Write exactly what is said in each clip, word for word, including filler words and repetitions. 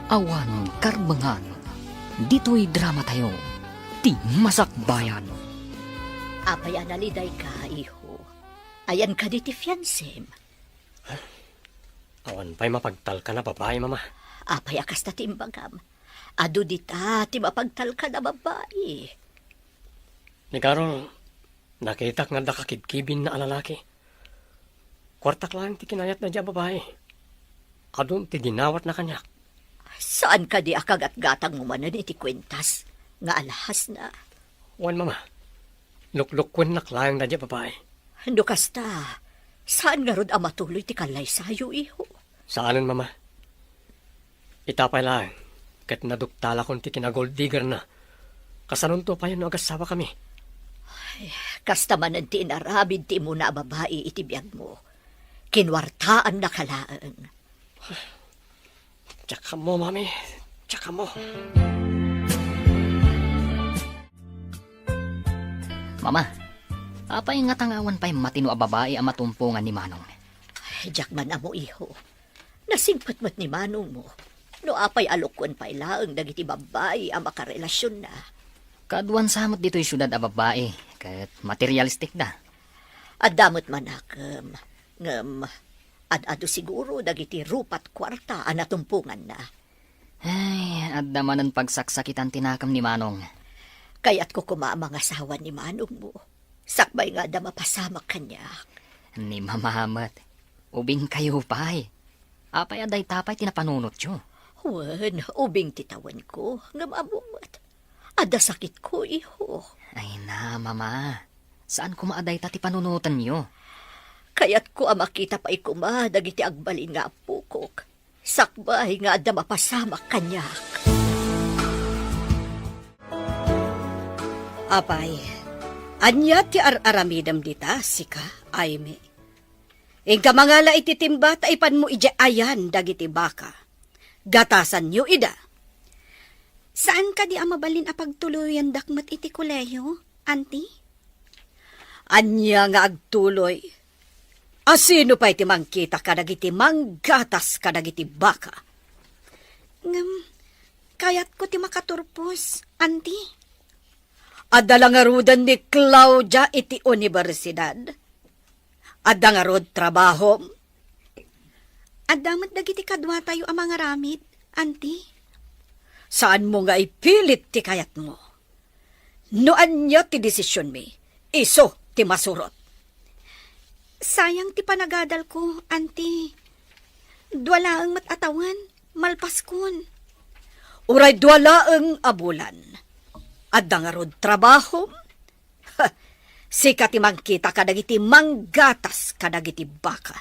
Awan karbengan. Ditoy dramatayo, ti Masakbayan. Apay a nalidayka, iho? Ayan kadi ti fiansem? Awan pay mapagtalkan a babai, Mama. Apay a kasta ti imbagam? Adu dita ti mapagtalkan a babai. Ni Carol, nakitak nga adda kakibkibinna a lalaki. Kuartak laeng ti kinayatna diay a babai. Adun ti dinawatna kaniak. Saan kadi a kagatgatangmo manen iti kuentas nga alhasna? Wen, Mama. Luklukkuennak laeng daydiay a babai. No kasta, saan ngarud a matuloy ti kallaysayo, iho? Saanen, Mama. Ita pay laeng, ket naduktalakon ti kinagold diggerna. Kasanonto payen no agasawa kami? Ay, kasta manen ti inaramid ti immuna a babai iti biagmo. Kinuartaannaka laeng. Diak ammo, Mami. Diak ammo. Mama, apay ngata nga awan pay matino a babai a matumpongan ni Manong? Ay, diak man ammo, iho. Nasingpet met ni Manongmo no apay a lukkuen pay laeng dagiti babbai a makarelasionna. Kaaduan sa met ditoy siudad a babbai, ket materialistikda. Adda met manakem, ngem ad-adu siguro dagiti rupa't kuarta a natumponganna. Ay, adda manen pagsaksakitan ti nakem ni Manong. Kayatko koma a mangasawa ni Manongmo, sakbay nga adda mapasamak kaniak. Ni Mama met, ubingkayo pay. Apay a dayta pay ti napanunotyo? Wen, ubing ti tawenko, ngem ammo met. Adda sakitko, iho. Ay na, Mama. Saan koma a dayta ti panunotenyo? Kayatko a makita pay koma dagiti agbalin nga appokok, sakbay nga adda mapasamak kaniak. Apay, ania ti ar-aramidem dita, sika, Aimee? Inka mangala iti timba ta ipanmo idiay ayan dagiti baka. Gatasanyo ida. Saan kadi a mabalin a pagtuloyandak met iti kolehiyo, Auntie? Ania nga agtuloy? Asino pay ti mangkita kadagiti manggatas kadagiti baka? Ngem, kayatko ti makaturpos, Auntie. Adda la ngaruden ni Claudia iti universidad? Adda ngarud trabahom? Adda met dagiti kaduatayo a mangaramid, Auntie. Saanmo nga ipilit ti kayatmo. No ania ti desisionmi, isu ti masurot. Sayang ti panagadalko, Auntie. Dua laeng met a tawen, malpaskon. Uray dua laeng a bulan. Adda ngarud trabahom? Ha, sika ti mangkita kadagiti manggatas kadagiti baka.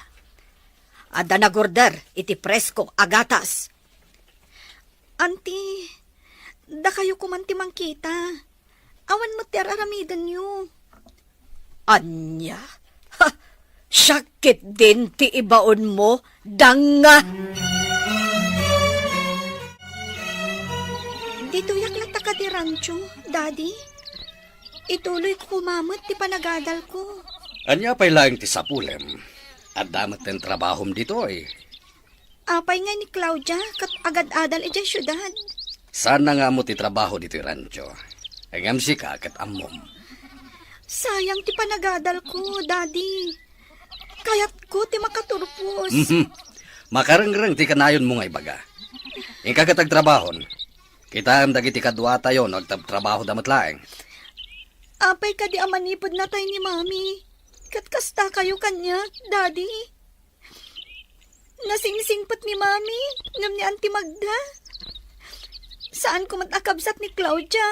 Adda nagorder iti presko a gatas. Auntie, dakayo koman ti mangkita. Awan met ti ar-aramidenyo. Ania? Ha, siak ketdin ti ibaonmo, danga! Ditoyak latta kadi rancho, Daddy. Ituloyko koma met ti panagadalko. Ania pay laeng ti sapulem? Adda metten trabahom ditoy. Apay ngay ni Claudia ket agad-adal idiay siudad? Saanna nga ammo ti trabaho ditoy rancho. Ngem sika ket ammom. Sayang ti panagadalko, Daddy. Kayatko ti makaturpos. Mhm. Makarengreng ti kanayonmo nga ibaga. Inka ket agtrabahon. Kitaem dagiti kaduatayo no agtabtrabahoda met laeng. Apay kadi a manipud natay ni Mami? Ket kastakayo kaniak, Daddy? Nasingsingpet ni Mami ngem ni Auntie Magda. Saanko met a kabsat ni Claudia,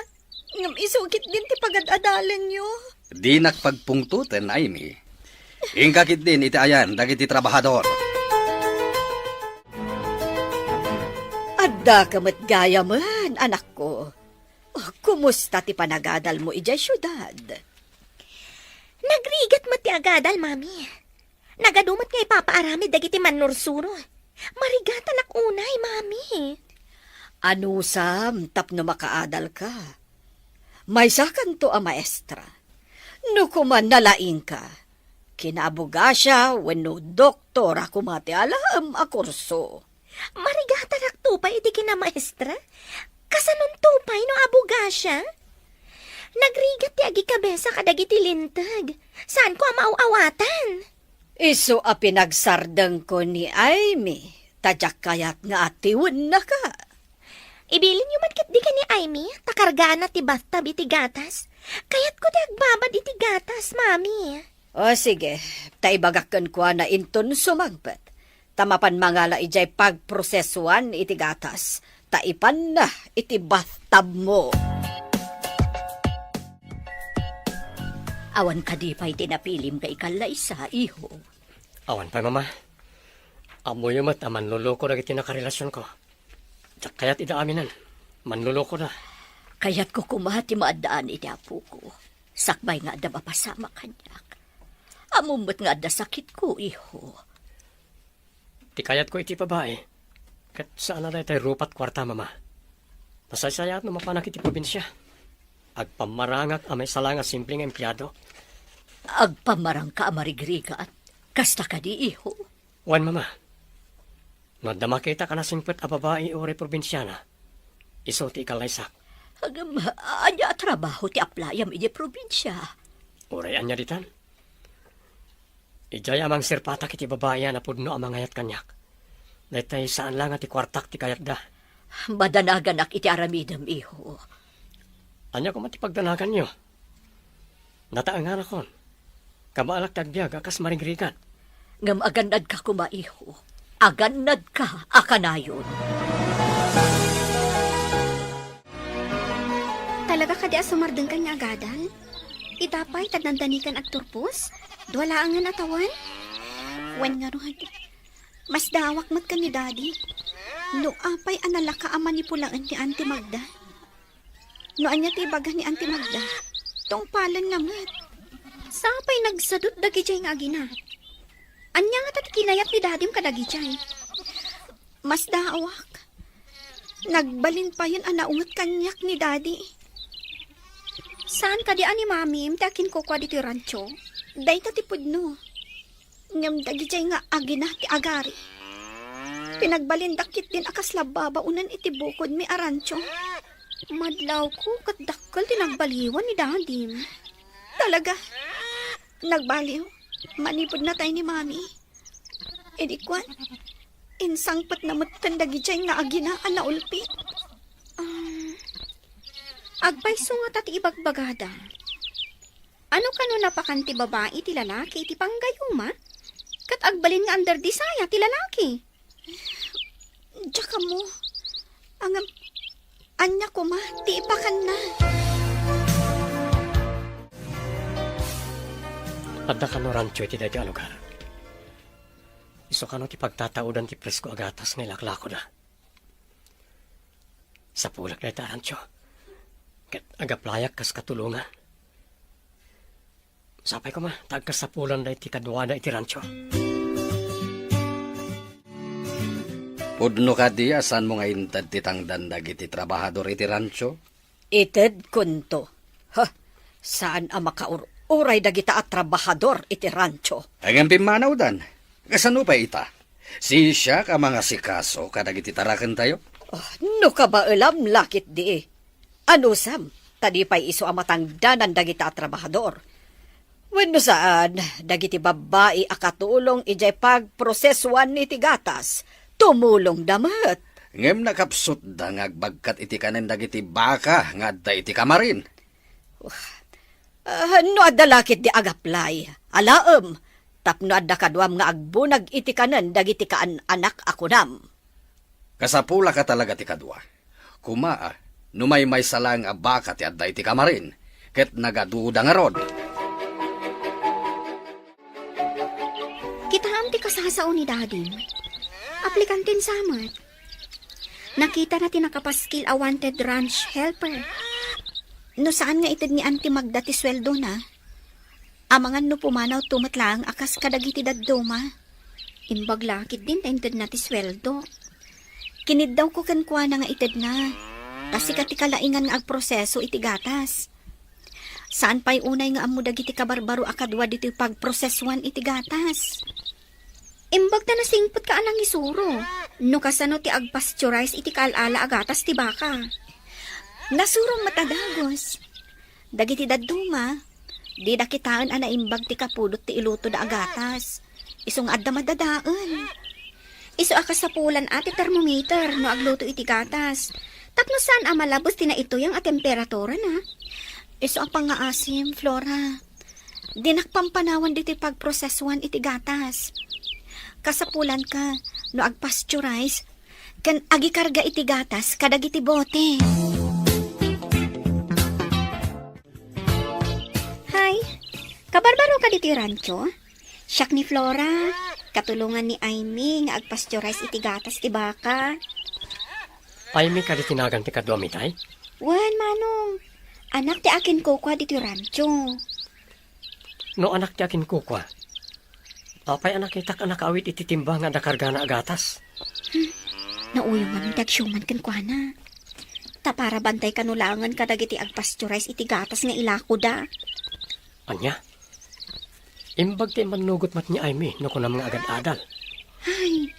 ngem isu ketdin ti pagad-adalenyo. Dinak pagpungtoten, Aimee. Inka ketdin iti ayan dagiti trabahador. Adda ka met gayamen, anakko. Oh, kumusta ti panagadalmo idiay siudad? Nagrigat met ti agadal, Mami. Nagadu met nga ipapaaramid dagiti mannursuro. Marigatanak unay, Mami. Anusam tapno makaadalka? Maysakanto a maestra. No koma nalaingka, kinaabogasa wenno doktora koma ti alaem a kurso. Marigatanak to pay iti kinamaestra? Kasanonto pay no abogasia? Nagrigat ti agikabesa kadagiti linteg. Saanko a maaw-awatan. Isu a pinagsardengko ni Aimee, ta diak kayat nga atiwennaka. Ibilinyo man ketdi ken ni Aimee, ta kargaanna ti bathtub iti gatas. Kayatko ti agbabad iti gatas, Mami. O, sige, ta ibagak kenkuana inton sumangpet. Ta mapan mangala idiay pagprosesuan iti gatas, ta ipanna iti bathtubmo. Awan kadi pay ti napilim nga ikallaysa, iho? Awan pay, Mama. Ammoyo met a manloloko dagiti nakarelasionko. Diak kayat ida aminen. Manlolokoda. Kayatko koma ti maaddaan iti apoko. Sakbay nga adda mapasamak kaniak. Ammom met nga adda sakitko, iho. Ti kayatko iti babai, ket saan a daytoy rupat kuarta, Mama. Nasaysayaat no mapanak iti probinsia. Agpammarangak a maisalaang a simple nga empleado. Agpammarangka a marigrigat? Kasta kadi, iho? Wen, Mama. No adda makitak a nasingpet a babai uray probinsiana, isu ti ikallaysak. Ngem, ania a trabaho ti applyam idiay probinsia? Uray ania ditan? Idiay a mangserpatak iti babai a napudno a mangayat kaniak. Daytoy saan la nga ti kuartak ti kayatda. Madanaganak iti aramidem, iho. Ania koma ti pagdanaganyo? Nataenganakon. Kabaelak ti agbiag a kas marigrigat. Ngem agannadka koma, iho. Agannadka a kanayon. Talaga kadi a sumardengkan nga agadal? Ita pay, ta dandanikan agturpos? Dua laengen a tawen? Wen ngarud, masdaawak met ken ni Daddy. No apay a nalaka a manipulaen ni Auntie Magda? No ania ti ibaga ni Auntie Magda, tungpalen na met. Sapay nagsadut dagidiay nga agina. Ania ngata ti kinayat ni Dadim kadagidiay? Masdaawak. Nagbalin payen a naunget kaniak ni Daddy. Saan kadi a ni Mamim ti akinkukua ditoy rancho? Dayta ti pudno. Ngem dagidiay nga agina ti agari. Pinagbalindak ketdin a kasla babaonen iti bukodmi a rancho. Madlawko ket dakkel ti nagbaliwan ni Dadim. Talaga? Nagbaliw? Manipud natay ni Mami? Idi kuan, insangpetna metten dagidiay nga agina a naulpit. Um, agpayso ngata ti ibagbagada. Ano kano napakan ti babai ti lalaki iti panggayuma? Ket agbalin nga under desire ti lalaki. Diak ammo. Ngem, ania koma ti ipakanna? Adda kano rancho iti daytoy a lugar. Isu kano ti pagtataudan ti presko a gatas nga ilaklakoda. Sapulak dayta a rancho. Ket agaplayak kas katulongan. Sapay koma, ta agkasapulanda iti kaduada iti rancho. Pudno kadi a saanmo nga inted ti tangdan dagiti trabahador iti rancho? Itedkonto. Ha, saan a makaur-uray dagita a trabahador iti rancho. Ngem pimmanawdan. Kasano pay ita? Siak a mangasikaso kadagiti tarakentayo? Oh, no kabaelam la ketdi. Anusam, ta di pay isu a matangdanan dagita a trabahador. Wenno saan, dagiti babbai a katulong idiay pagprosesuan iti gatas, tumulongda met. Ngem nakapsutda nga agbagkat iti kanen dagiti baka nga adda iti kamarin. Ah, no adda la ketdi agaplay, alaem, tapno adda kaduam nga agbunag iti kanen dagiti kaan-anak a kunam. Kasapulaka talaga ti kadua. Koma, no maymaysa laeng a baka ti adda iti kamarin, ket nagaduda ngarud. Kitaem ti kasasao ni Dadim. Aplikanten sa met. Nakitana ti nakapaskil a wanted ranch helper. No saan nga ited ni Auntie Magda ti sueldona, amangan no pumanawto met laeng a kas kadagiti dadduma. Imbag la ketdin ta intedna ti sueldo. Kiniddawko kenkuana nga itedna. Ta sika ti kalaingan nga agproseso iti gatas. Saan pay unay nga ammo dagiti kabarbaro a kadua ditoy pagprosesuan iti gatas. Imbag ta nasingpetka a nangisuro. No kasano ti agpasteurize iti kaal-ala a gatas ti baka? Nasurong met a dagus. Dagiti dadduma, dida kitaen a naimbag ti kapudot ti ilutoda a gatas. Isu nga adda madadael. Isu a kasapulan a ti thermometer no agluto iti gatas. Tapno saan a malabos ti naituyang a temperaturana. Isu a pangngaasim, Flora. Dinak pampanawan ditoy pagprosesuan iti gatas. Kasapulanka no agpasteurize ken agikarga iti gatas kadagiti bote. Hay, kabarbaroka ditoy rancho? Siak ni Flora, katulongan ni Aimee nga agpasteurize iti gatas ti baka. Aimee kadi ti nagan ti kaduami, tay? Wen, manong. Anak ti akinkukua ditoy rancho. No anak ti akinkukua, apay a nakitak a nakaawid iti timba nga adda kargana a gatas? Hmm, nauyong ngamin ti agsiuman kenkuana. Ta para bantay kano laengen kadagiti agpasteurize iti gatas nga ilakoda. Ania? Imbag ti immannugot met ni Aimee no kunam nga agad-adal. Ay,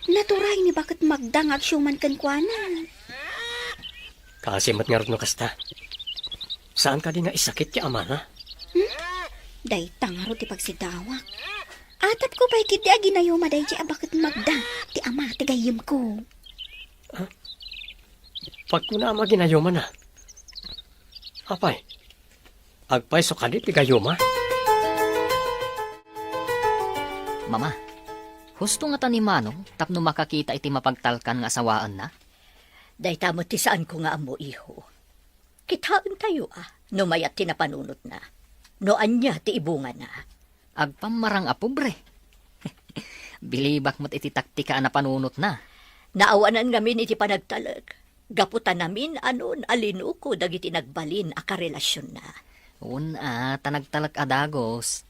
naturay ni baket Magda nga agsiuman kenkuana. Kaasi met ngarud no kasta. Saan kadi nga isakit ti amana? Hmm? Dayta ngarud ti pagsidawak. Atapko pay ketdi a ginayuma daydiay a baket Magda ti ama ti gayyemko. Ah? Pagkunam a ginayumana. Apay, agpayso kadi ti gayuma? Mama, husto ngata ni Manong tapno makakita iti mapagtalkan nga asawaenna? Dayta met ti saanko nga ammo, iho. Kitaentayo a no mayat ti napanunotna, no ania ti ibungana. Agpammarang a pobre. Bilibak met iti taktika a napanunotna. Naawanan ngamin iti panagtalek, gapu ta namin-anon a linuko dagiti nagbalin a karelasionna. Wen a, ta nagtalek a dagus.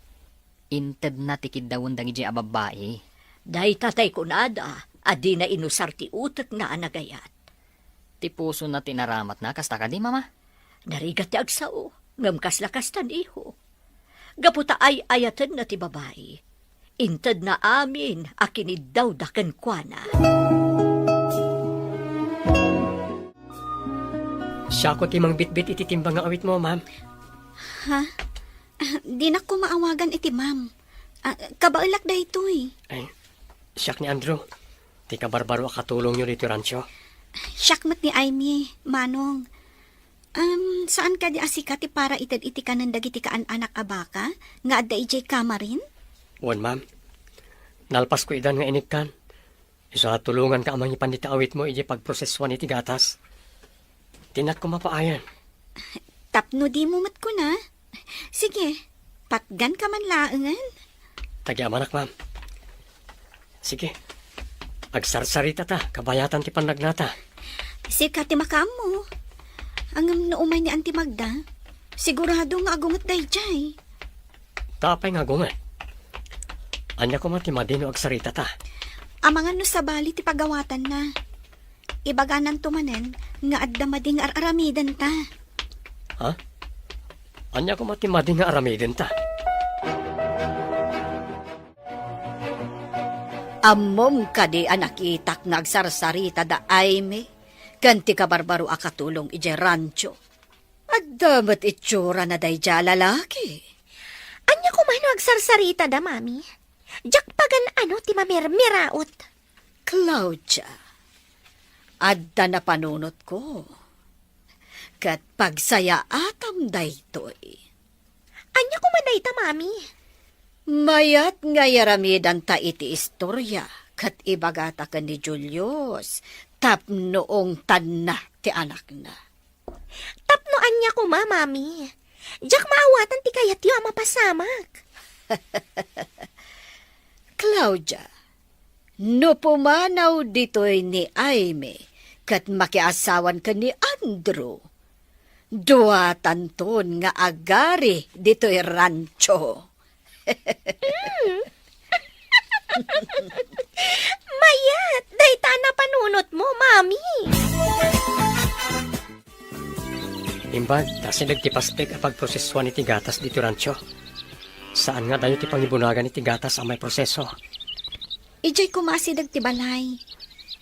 Intedna ti kiddawen dagidiay a babbai. Dayta tay kunada a dina inusar ti utekna a nagayat. Ti pusona ti inaramatna, kasta kadi, Mama? Narigat ti agsao, ngem kasla kasta, iho. Gapu ta ay-ayatenna ti babai, intedna amin a kiniddawda kenkuana. Siako ti mangbitbit iti timba nga awitmo, ma'am. Ha? Ah, dinak koma awagan iti ma'am. Ah, kabaelak daytoy. Ay, siak ni Andrew, ti kabarbaro a katulongyo ditoy rancho. Siak met ni Aimee, Manong. Um, saan kadi a sika ti para ited iti kanen dagiti kaan-anak a baka nga adda idiay kamarin? Wen, ma'am. Nalpasko idan nga inikkan. Isu a tulonganka a mangipan dita awitmo idiay pagprosesuan iti gatas. Dinak koma paayen. Tapno dimo met kuna. Sige, patganka man laengen. Tagiamanak, ma'am. Sige. Agsarsaritata, kabayatan ti pannagnata. Sika ti makaammo. Ngem no umay ni Auntie Magda, sigurado nga agunget daydiay. Ta apay nga agunget? Ania koma ti madi no agsaritata? Amangan no sabali ti pagawatanna. Ibagananto manen nga adda madi nga ar-aramidenta. Ha? Ania koma ti madi nga aramidenta? Ammom kadi a nakitak nga agsarsarita da Aimee ken ti kabarbaro a katulong idiay rancho? Adda met itsurana daydiay a lalaki. Ania koma no agsarsaritada, Mami? Diak pagan-ano ti mamirmiraot. Claudia, adda napanunotko. Ket pagsayaatam daytoy. Ania koma dayta, Mami? Mayat nga iaramidanta iti istoria ket ibagata ken ni Julius tapno ungtanna ti anakna. Tapno ania koma, Mami? Diak maawatan ti kayatyo a mapasamak. Claudia, no pumanaw ditoy ni Aimee ket makiasawan ken ni Andrew, duatanton nga agari ditoy rancho. Mm. Mayat, dayta a napanunotmo, Mami. Imbag, ta asideg ti pastek a pagprosesuan iti gatas ditoy rancho. Saan nga adayo ti pangibunagan iti gatas a maiproseso. Idiay koma asideg ti balay.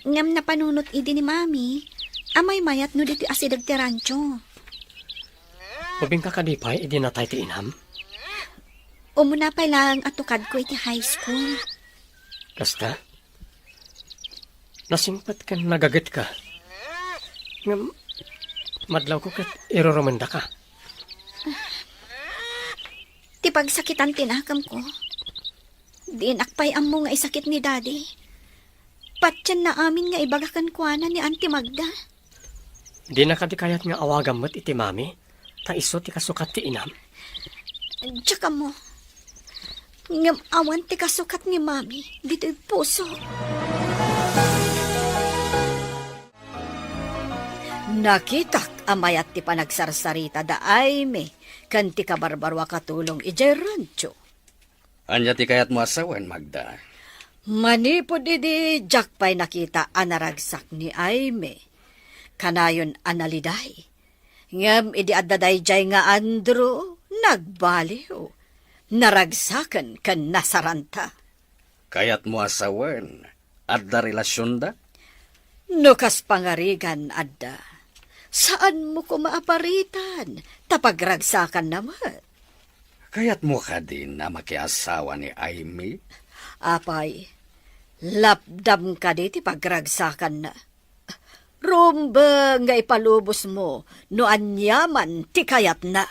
Ngem napanunot idi ni Mami a maymayat no ditoy asideg ti rancho. Ubingka kadi pay idi natay ti inam? Umuna pay laeng a tukadko iti high school. Kasta? Nasingpet ken nagagetka. Ngem, madlawko ket irurumendaka. Ti pagsakitan ti nakemko. Dinak pay ammo nga isakit ni Daddy. Patienna amin nga ibaga kenkuana ni Auntie Magda. Dina kadi kayat nga awagam met iti Mami, ta isu ti kasukat ti inam? Diak ammo. Ngem awan ti kasukat ni Mami ditoy puso. Nakitak a mayat ti panagsarsarita da Aimee ken ti kabarbaro a katulong idiay rancho. Ania ti kayatmo a sawen, Magda? Manipud idi diak pay nakita a naragsak ni Aimee, kanayon a naliday. Ngem idi adda daydiay nga Andrew, nagbaliw. Naragsaken ken nasaranta. Kayatmo a sawen, adda relasionda? No kas pangarigan, adda. Saanmo koma a paritan, ta pagragsakanna met. Kayatmo kadin a makiasawa ni Aimee? Apay, lapdam kadi ti pagragsakanna? Rumbeng nga ipalubosmo no aniaman ti kayatna.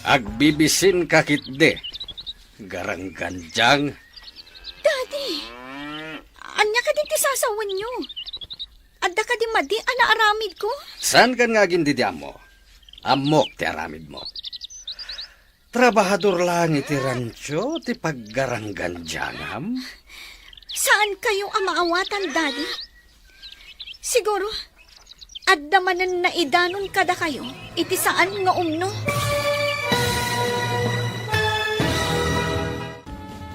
Agbibisinka ketdi, garanggandiang. Daddy, ania kadin ti sasawenyo? Adda kadi madi a naaramidko? Saankan nga agindidi ammo. Ammok ti aramidmo. Trabahador laeng iti rancho ti paggaranggandiangam? Saankayo a maawatan, Daddy? Siguro, adda manen naidanon kadakayo iti saan nga umno.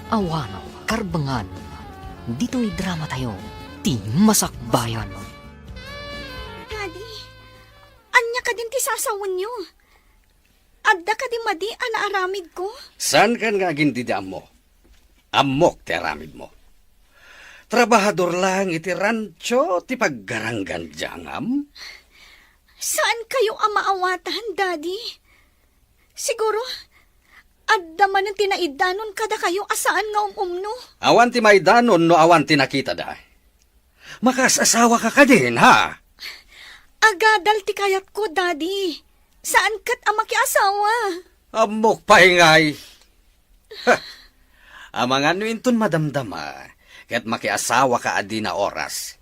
Awan karbengan ditoy dramatayo, ti Masakbayan. Daddy, ania kadin ti sasawenyo? Adda kadi madi a naaramidko? Saankan nga agindidi ammo. Ammok ti aramidmo. Trabahador laeng iti rancho ti paggaranggandiangam? Saankayo a maawatan, Daddy? Siguro, adda manen ti naidanon kadakayo a saan nga um-umno. Awan ti maidanon no awan ti nakitada. Makaas-asawaka kadin, ha? Agadal ti kayatko, Daddy. Saan ket a makiasawa. Ammok pay ngay. Ha! Amangan no inton madamdama, ket makiasawaka a dina oras.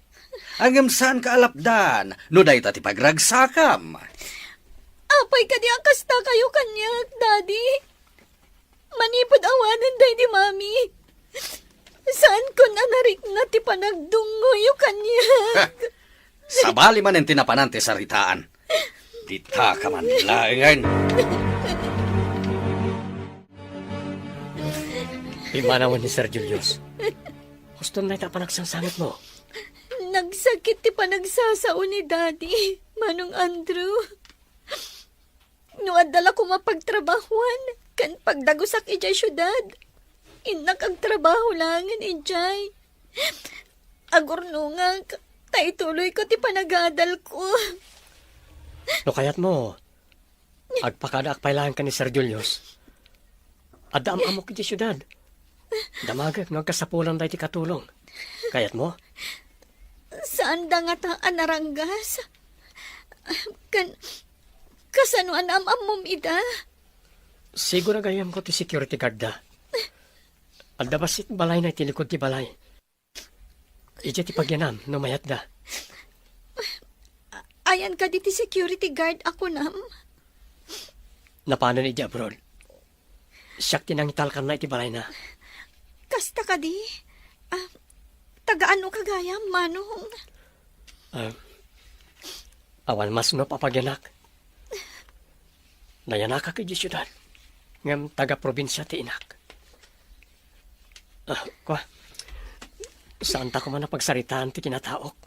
Ngem saanka a lapdan no dayta ti pagragsakam. Apay kadi a kastakayo kaniak, Daddy? Manipud awanen daydi Mami, saankon a narikna ti panagdungngoyo kaniak. Sabali manen ti napanan ti saritaan. Ditaka man laengen. Pimmanawen ni Sir Julius. Huston dayta a panagsangsangitmo. Nagsakit ti panagsasao ni Daddy, Manong Andrew. No adda la koma pagtrabahoan ken pagdagusak idiay siudad, innak agtrabaho laengen idiay. Agurnongak, ta ituloyko ti panagadalko. No kayatmo, agpakadaak pay laeng ken ni Sir Julius. Adda am-ammok idiay siudad. Damagek no agkasapulan daydi katulong. Kayatmo? Saanda ngata a naranggas. Ken, kasano a naam-ammom ida? Siguro gayyemko ti security guard da. Adda bassit balayna iti likud ti balay. Idiay ti pagyanam no mayatda. Ayan kadi ti security guard a kunam? Napanen idiay abroad. Siak ti nangitalkanna iti balayna. Kasta kadi? Ah, taga-anoka gayam, Manong? Ah, awan masnop a pagyanak. Nayanakak idiay siudad, ngem taga-probinsia ti inak. Ah, kua, saanta koma a pagsaritaan ti kinataok.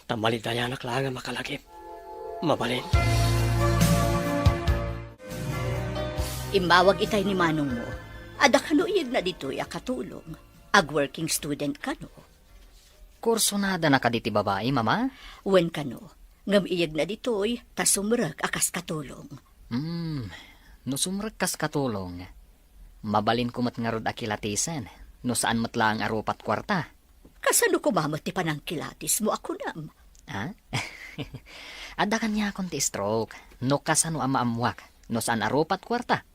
Ta malidayanak laeng a makalagip. Mabalin. Immawag itay ni manongmo. Adda kano iyegna ditoy a katulong. Ag-working student kano? Kursunada na kadi ti babai, Mama? Wen kano, ngem iyegna ditoy ta sumrek a kas katulong. Hmm, no sumrek kas katulong, mabalinko met ngarud a kilatisen, no saan met laeng a rupat kuarta. Kasano koma met ti panangkilatismo a kunam? Ha? Adda kaniakon ti stroke, no kasano a maammuak, no saan a rupat kuarta.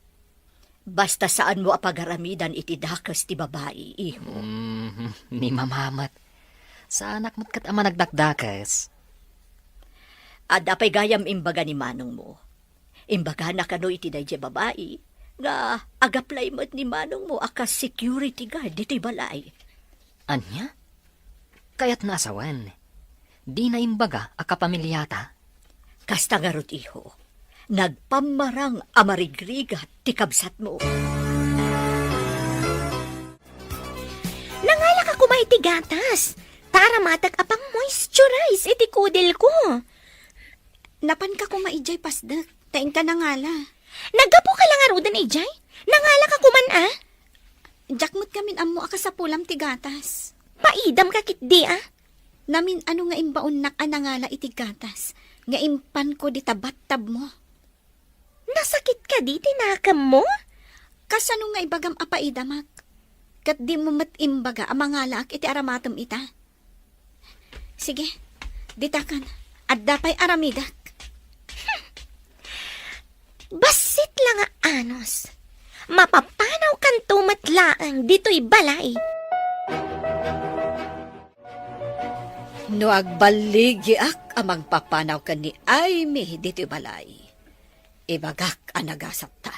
Basta saanmo a pagaramidan iti dakes ti babai, iho. Mm, ni Mama met. Saanak met ket a managdakdakes. Adda pay gayam imbaga ni manongmo. Imbagana kano iti daydiay babai nga ag-apply met ni manongmo a kas security guard ditoy balay. Ania? Kayatna a sawen. Dina imbaga a kapamiliata? Kasta ngarud, iho. Nagpammarang a marigrigat ti kabsatmo. Nangalaka koma iti gatas, ta aramatek a pang-moisturize iti kudilko. Napanka koma idiay pasdek, ta inka nangala. Naggapuka la ngaruden idiay? Nangalaka koman a? Diak met ngamin ammo a kasapulam ti gatas. Paidamka ketdi a? Namin-ano nga imbaonnak a nangala iti gatas nga impanko dita battabmo. Nasakit kadi ti nakemmo? Kasano nga ibagam a paidamak? Ket dimo met imbaga a mangalaak iti aramatem ita? Sige, ditakan. Adda pay aramidek. Bassit la nga anus. Mapapanawkanto met laeng ditoy balay. No agballigiak a mangpapanaw ken ni Aimee ditoy balay, ibagak a nagasatta.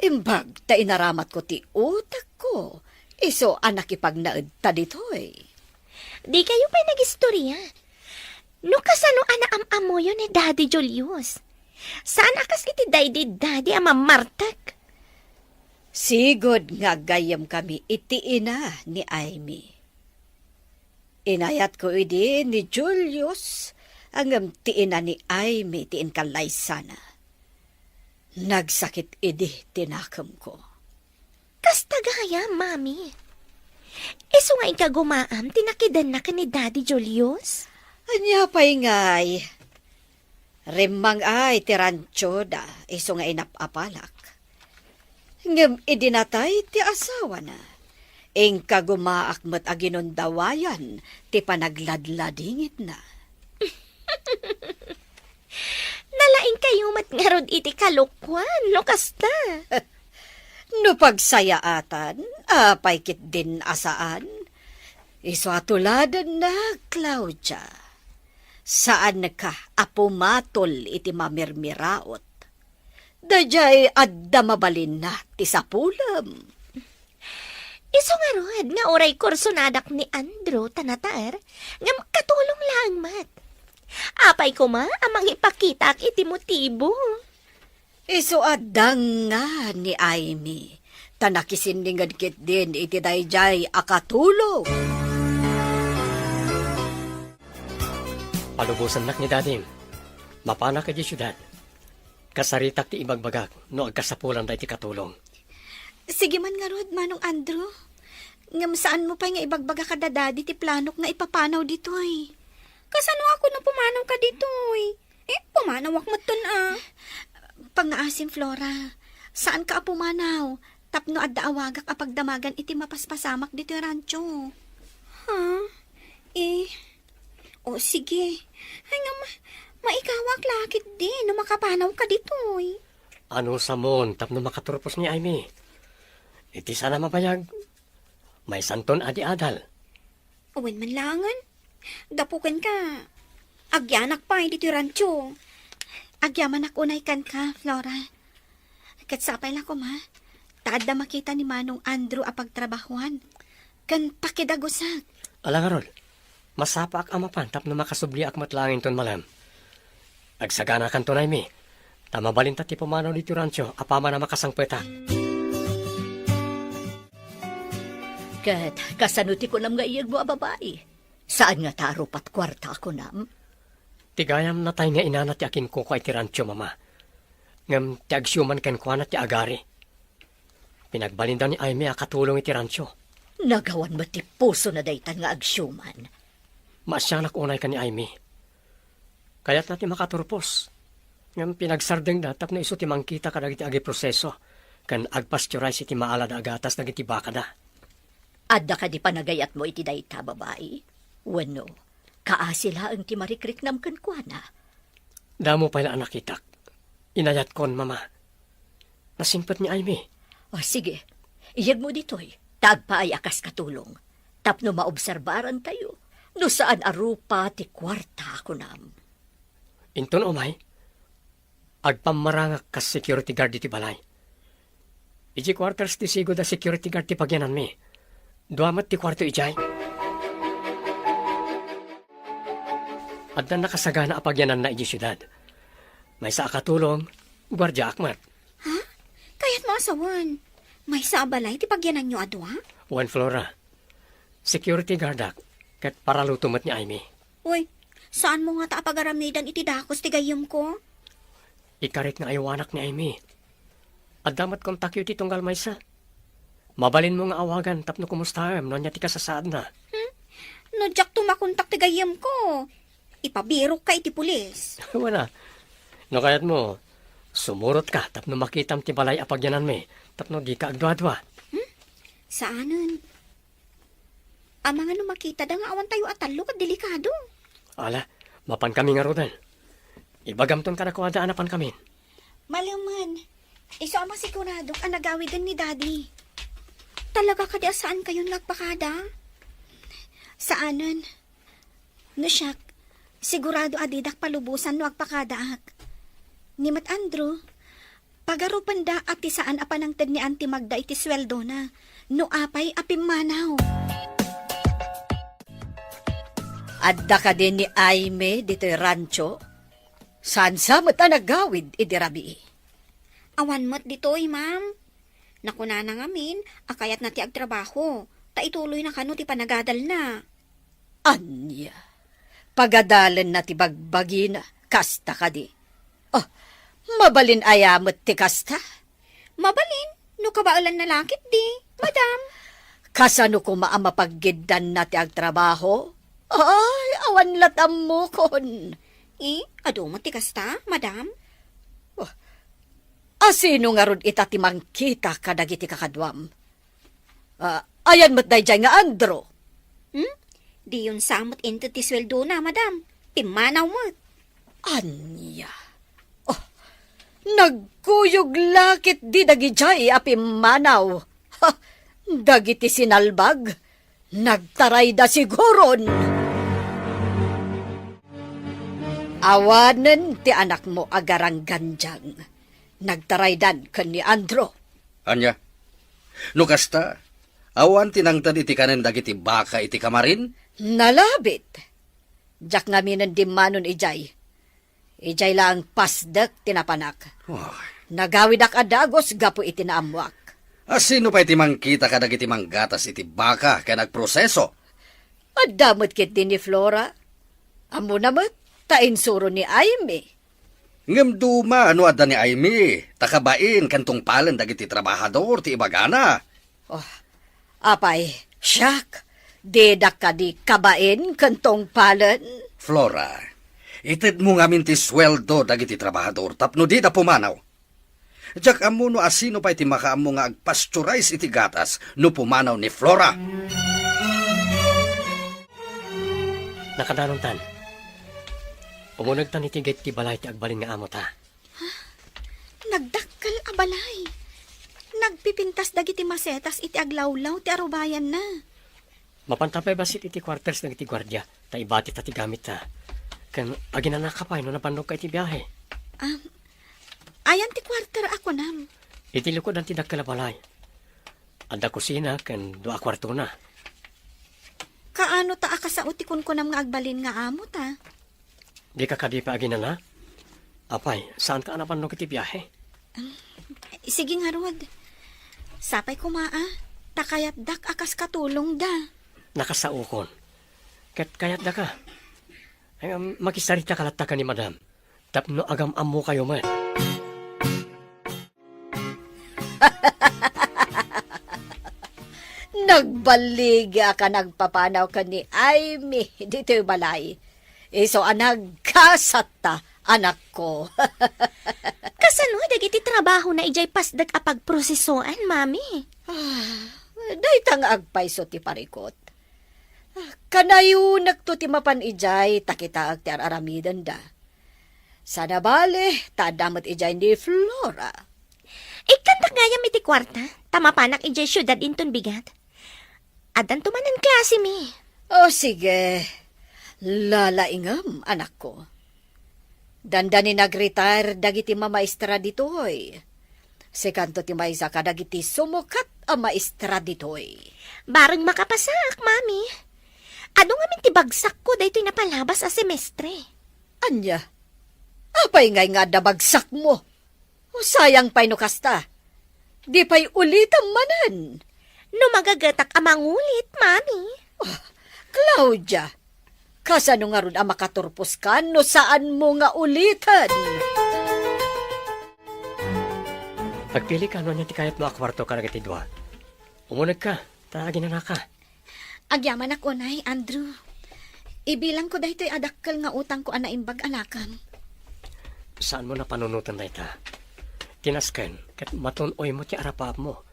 Imbag ta inaramatko ti utekko, isu a nakipagnaedta ditoy. Dikayo pay nagistoria. No kasano a naam-ammoyo ni Daddy Julius? Saan a kas iti daydi Daddy a mamartek. Sigud nga aggayyemkami iti ina ni Aimee. Inayatko idi ni Julius, ngem ti ina ni Aimee ti inkallaysana. Nagsakit idi ti nakemko. Kasta gayam, Mami. Isu nga inkagumaam ti nakidenna ken ni Daddy Julius? Ania pay ngay? Rimmang-ay ti rantioda isu nga inap-apalak. Ngem idi natay ti asawana, inkagumaak met a ginundawayan ti panagladladingitna. Nalaingkayo met ngarud iti kalokuan, no kasta. No pagsayaatan, apay ketdin a saan? Isu a tuladenna, Claudia. Saanka a pumatol iti mamirmiraot. Daydiay adda mabalinna ti sapulem. Isu ngarud nga uray kursunadak ni Andrew ta nataer, ngem katulong laeng met. Apay koma a mangipakitaak iti motibo? Isu a dangngana ni Aimee, ta nakisinninged ketdin iti daydiay a katulong. Palubosannak ni Dadim. Mapanak idiay siudad. Kasaritak ti ibagbagak no agkasapulan daytoy katulong. Sige man ngarud, Manong Andrew. Ngem saanmo pay nga ibagbaga kada Daddy ti planok nga ipapanaw ditoy? Kasano a kuno pumanawka ditoy? Eh, pumanawak metten a. Pangngaasim, Flora. Saanka a pumanaw tapno adda awagak a pagdamagan iti mapaspasamak ditoy rancho. Ha? Eh, o, sige. Ay, nga ma-, maikawak la ketdi no makapanawka ditoy. Anusamon tapno makaturpos ni Aimee? Iti saan a mabayag, maysanton a di adal. Wen man laengen. Gapu kenka, agyanak pay ditoy rancho. Agyamanak unay kenka, Flora. Ket sapay la koma, ta adda makita ni Manong Andrew a pagtrabahuan ken pakidagusak. Ala ngarud, masapaak a mapan tapno makasubliak met laeng inton malem. Agsaganakanto, Aimee, ta mabalinta ti pumanaw ditoy rancho apaman a makasangpetak. Ket kasano ti kunam nga iyegmo a babai? Saan ngata a rupat kuarta a kunam? Ti gayam natay nga inana ti akinkukua iti rancho, Mama. Ngem ti agsiuman kenkuana ti agari. Pinagbalinda ni Aimee a katulong iti rancho. Nagawan met ti pusona daytan nga agsiuman. Maasianak unay ken ni Aimee. Kayatna ti makaturpos. Ngem pinagsardengda tapno isu ti mangkita kadagiti agiproseso ken agpasteurize iti maalada a gatas dagiti bakada. Adda kadi panagayatmo iti dayta, babai? Wenno, kaasi laeng ti marikriknam kenkuana? Damo pay la a nakitak. Inayatkon, Mama. Nasingpet ni Aimee. O, sige. Iyegmo ditoy, ta agpaay a kas katulong. Tapno maobserbarantayo, no saan a rupa ti kuarta a kunam. Inton umay, agpammarangak kas security guard iti balay. Idiay quarters ti sigud a security guard ti pagyananmi. Dua met ti kuarto idiay. Adda nakasagana a pagyananna idiay siudad. Maysa a katulong, guardiaak met. Ha? Kayatmo a sawen, maysa a balay ti pagyananyo a dua? Wen, Flora. Security guardak, ket paraluto met ni Aimee. Uy, saanmo ngata a pagaramidan iti dakes ti gayyemko? Ikarit nga aywanak ni Aimee. Adda met kontakyo iti tunggal maysa. Mabalinmo nga awagan tapno kumustaem no ania ti kasasaadna. Hmm? No diakto makontak ti gayyemko, ipabirokka iti pulis. Wen a. No kayatmo, sumurotka tapno makitam ti balay a pagyananmi tapno dika agduadua. Hmm? Saanen. Amangan no makitada nga awantayo a tallo ket delikado. Ala, mapankami ngaruden. Ibagamton kadakuada a napankamin. Malemen, isu a masiguradok a nagawiden ni Daddy. Talaga kadi a saankayon nga agpakada? Saanen. No siak, sigurado a didak palubosan no agpakadaak. Ni met Andrew, pagarupenda a ti saan a panangted ni Auntie Magda iti suweldona, no apay a pimmanaw. Adda kadi ni Aimee ditoy rancho? Saan sa met a nagawid idi rabii? Awan met ditoy, ma'am. Nakunana ngamin a kayatna ti agtrabaho, ta ituloyna kano ti panagadalna. Ania? Pagadalenna ti bagbagina, kasta kadi? Oh, mabalin aya met ti kasta? Mabalin, no kabaelanna la ketdi, madam. Kasano koma a mapaggiddanna ti agtrabaho? Ay, awan la't ammokon. Eh, adu met ti kasta, madam? Oh, asino ngarud ita ti mangkita kadagiti kakaduam? Ah, ayan met daydiay nga Andrew. Hmm? Diyon sa met inted ti suweldona, madam. Pimmanaw met. Ania? Oh, nagkuyog la ketdi dagidiay a pimmanaw. Ha, dagiti sinalbag, nagtarayda siguron. Awanen ti anakmo a garanggandiang. Nagtaraydan ken ni Andrew. Ania? No kasta, awan ti nangted iti kanen dagiti baka iti kamarin? Nalabit. Diak ngaminen dimmanon idiay. Idiay laeng pasdek ti napanak. Ay. Nagawidak a dagus gapu iti naammoak. A sino pay ti mangkita kadagiti manggatas iti baka ken agproseso? Adda met ketdi ni Flora. Ammona met, ta insuro ni Aimee. Ngem duma no adda ni Aimee, ta kabain ken tungpalen dagiti trabahador ti ibagana. Oh, apay, siak, didak kadi kabain ken tungpalen? Flora, itedmo ngamin ti sueldo dagiti trabahador tapno dida pumanaw. Diak ammo no asino pay ti makaammo nga agpasteurize iti gatas no pumanaw ni Flora. Nakadanontan. Umunegtan iti gate ti balay ti agbalin nga amota. Nagdakkel a balay. Nagpipintas dagiti masetas iti aglawlaw ti arubayanna. Mapanta pay bassit iti quarters dagiti guardia, ta ibatita ti gamitta. Ken aginanaka pay no nabannogka iti biahe. Um, ayan ti quarter a kunam? Iti likudan ti dakkel a balay. Adda kusina ken dua a kuartona. Kaano ta a kasao ti kunkunam nga agbalin nga amota? Dika kadi pay aginana? Apay, saanka a nabannog iti biahe? Um, sige ngarud. Sapay koma a, ta kayatdak a kas katulongda. Nakasaokon. Ket kayatdaka. Ay, um, makisarita ka latta ken ni Madam. Tapno agam-ammokayo met. Agballigiak a nagpapanaw ken ni Aimee ditoy balay. Isu a nagkasatta, anakko. Kasano dagiti trabahona idiay pasdek a pagprosesoan, Mami? Ah, dayta nga agpayso ti parikut. Ah, kanayonekto ti mapan idiay ta kitaek ti ar-aramidenda. Sana bale, ta adda met idiay ni Flora. Ikkantak gayam iti kuarta, ta mapanak idiay siudad inton bigat. Addanto manen klase mi. O, sige. Lalaingem, anakko. Dandani nag-retire dagiti mamaestra ditoy. Sikanto ti maysa kadagiti sumukat a maestra ditoy. Bareng makapasaak, Mami. Adu ngamin ti bagsakko daytoy napalabas a semestre. Ania? Apay ngay nga adda bagsakmo? O, sayang pay no kasta. Di pay ulitam manen. No magagetak a mangulit, Mami. Ah, Claudia, kasano ngarud a makaturposka no saanmo nga uliten? Agpilika no ania ti kayatmo a kuarto kadagiti dua. Umunegka, ta aginanaka. Agyamanak unay, Andrew. Ibilangko daytoy a dakkel nga utangko a naimbag a nakam. Saanmo a panunoten dayta. Ti nasken, ket matun-oymo ti arapaapmo.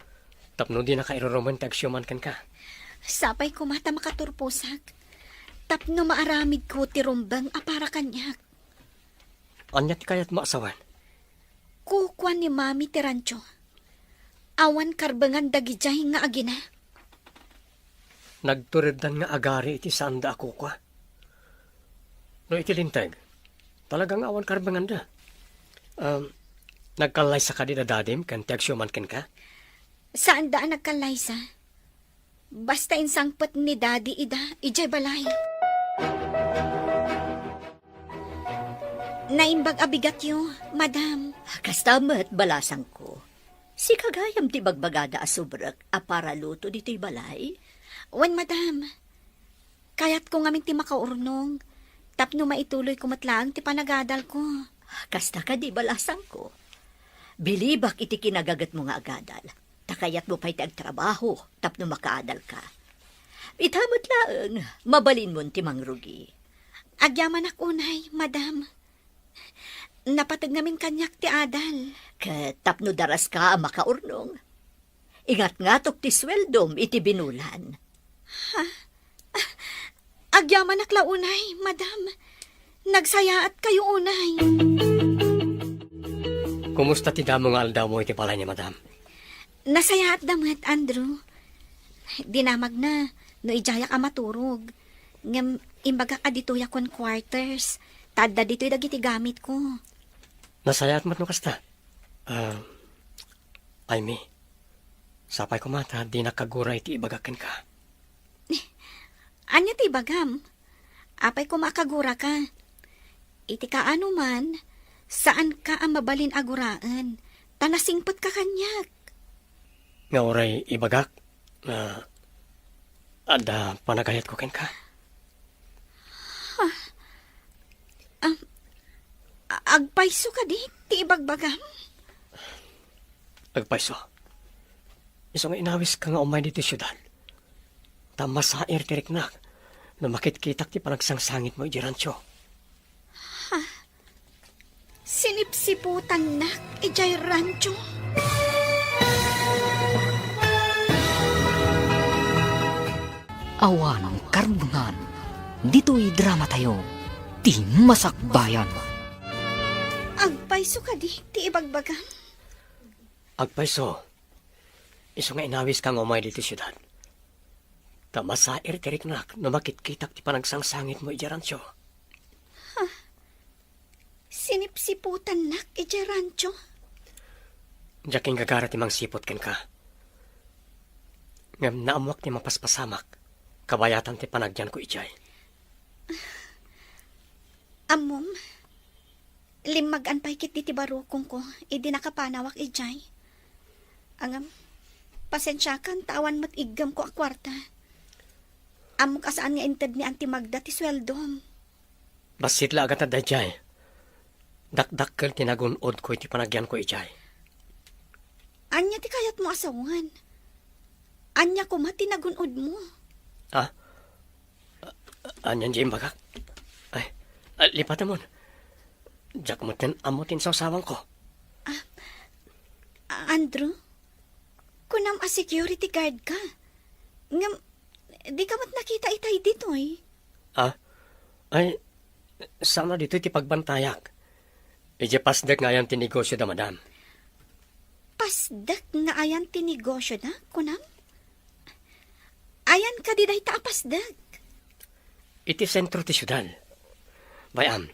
Tapno dinaka irurumen ti agsiuman kenka. Sapay koma ta makaturposak. Tapno maaramidko ti rumbeng a para kaniak. Ania ti kayatmo a sawen? Kukua ni Mami ti rancho. Awan karbengan dagidiay nga agina. Nagtureddan nga agari iti saanda a kukua. No iti linteg, talaga nga awan karbenganda. Um, nagkallaysa kadi da dadim ken ti agsiuman kenka? Saanda a nagkallaysa. Basta insangpet ni Daddy ida idiay balay. Naimbag a bigatyo, Madam. Kasta met, balasangko. Sika gayam ti bagbagada a subrek a para luto ditoy balay? Wen, Madam. Kayatko ngamin ti makaurnong tapno maituloyko met laeng ti panagadalko. Kasta kadi, balasangko? Bilibak iti kinagagetmo nga agadal. Ta kayatmo pay ti agtrabaho tapno makaadalka. Ita met laeng, mabalinmon ti mangrugi. Agyamanak unay, Madam. Napateg ngamin kaniak ti adal. Ket tapno daraska a makaurnong, ingatngatok ti sueldom iti binulan. Ha? Ah, agyamanak la unay, Madam. Nagsayaatkayo unay. Kumusta ti damo nga aldawmo iti balay ni Madam? Nasayaatda met, Andrew. Dinamagna no idiayak a maturog. Ngem imbagak a ditoyak ken quarters. Ta adda ditoy dagiti gamitko. Nasayaat met no kasta. Ah, Aimee, sapay koma ta dinak kagura iti ibagak kenka. Ania ti ibagam? Apay koma a kaguraka? Iti kaano man, saanka a mabalin a guraen, ta nasingpetka kaniak. Nga uray ibagak, nga adda panagayatko kenka. Ha? Am, a-, agpayso kadi ti ibagbagam? Agpayso. Isu nga inawiska nga umay ditoy siudad. Ta masair ti riknak no makitkitak ti panagsangsangitmo idiay rancho. Ha? Sinipsiputannak idiay rancho? Awan karbengan ditoy dramatayo, Ti Masakbayan. Agpayso kadi ti ibagbagam? Agpayso. Isu nga inawiska nga umay ditoy siudad. Ta masair ti riknak no makitkitak ti panagsangsangitmo idiay rancho. Ha? Sinipsiputannak idiay rancho? Diak inggagara ti mangsiput kenka. Ngem naammoak ti mapaspasamak, kabayatan ti panagyanko idiay. Ammom, limmagan pay ketdi ti barukongko idi nakapanawak idiay. Ngem, pasensiakan ta awan met iggemko a kuarta. Ammok a saan nga intedmi anti Magda ti sueldom. Bassit la a gatad daydiay. Dakdakkel ti nagun-odko iti panagyanko idiay. Ania ti kayatmo a sawen? Ania koma ti nagun-odmo? Ah? Anian diay imbagak? Ay, ah, lipatemon. Diak metten ammo ti insawsawangko. Ah, Andrew, kunam a security guard ka. Ngem, di ka met nakita itay ditoy. Ah? Ay, saan a ditoy ti pagbantayak. Idiay pasdek nga ayan ti negosio da madam. Pasdek nga ayan ti negosio da, kunam? Ayan kadi dayta a pasdek? Iti sentro ti siudad. Bay-am,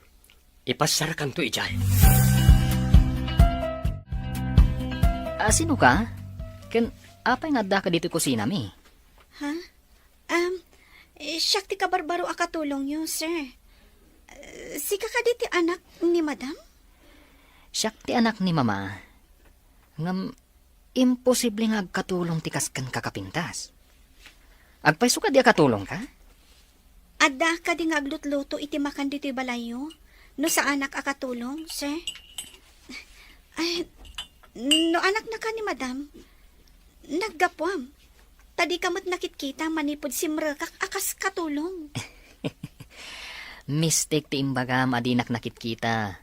ipassarakanto idiay. Ah, sino ka? Ken apay nga addaka ditoy kusinami? Ha? Um, eh, siak ti kabarbaro a katulongyo, sir. Eh, sika kadi ti anak ni madam? Siak ti anak ni mama. Ngem, imposible nga agkatulong ti kas kenka kapintas. Agpayso kadi a katulongka? Adda kadi nga aglutluto iti makan ditoy balayyo? No saanak a katulong, sir? Ay, no anaknaka ni madam, naggapuam. Ta dika met nakitkita manipud simrekak a kas katulong. Mistake ti imbagam a dinak nakitkita.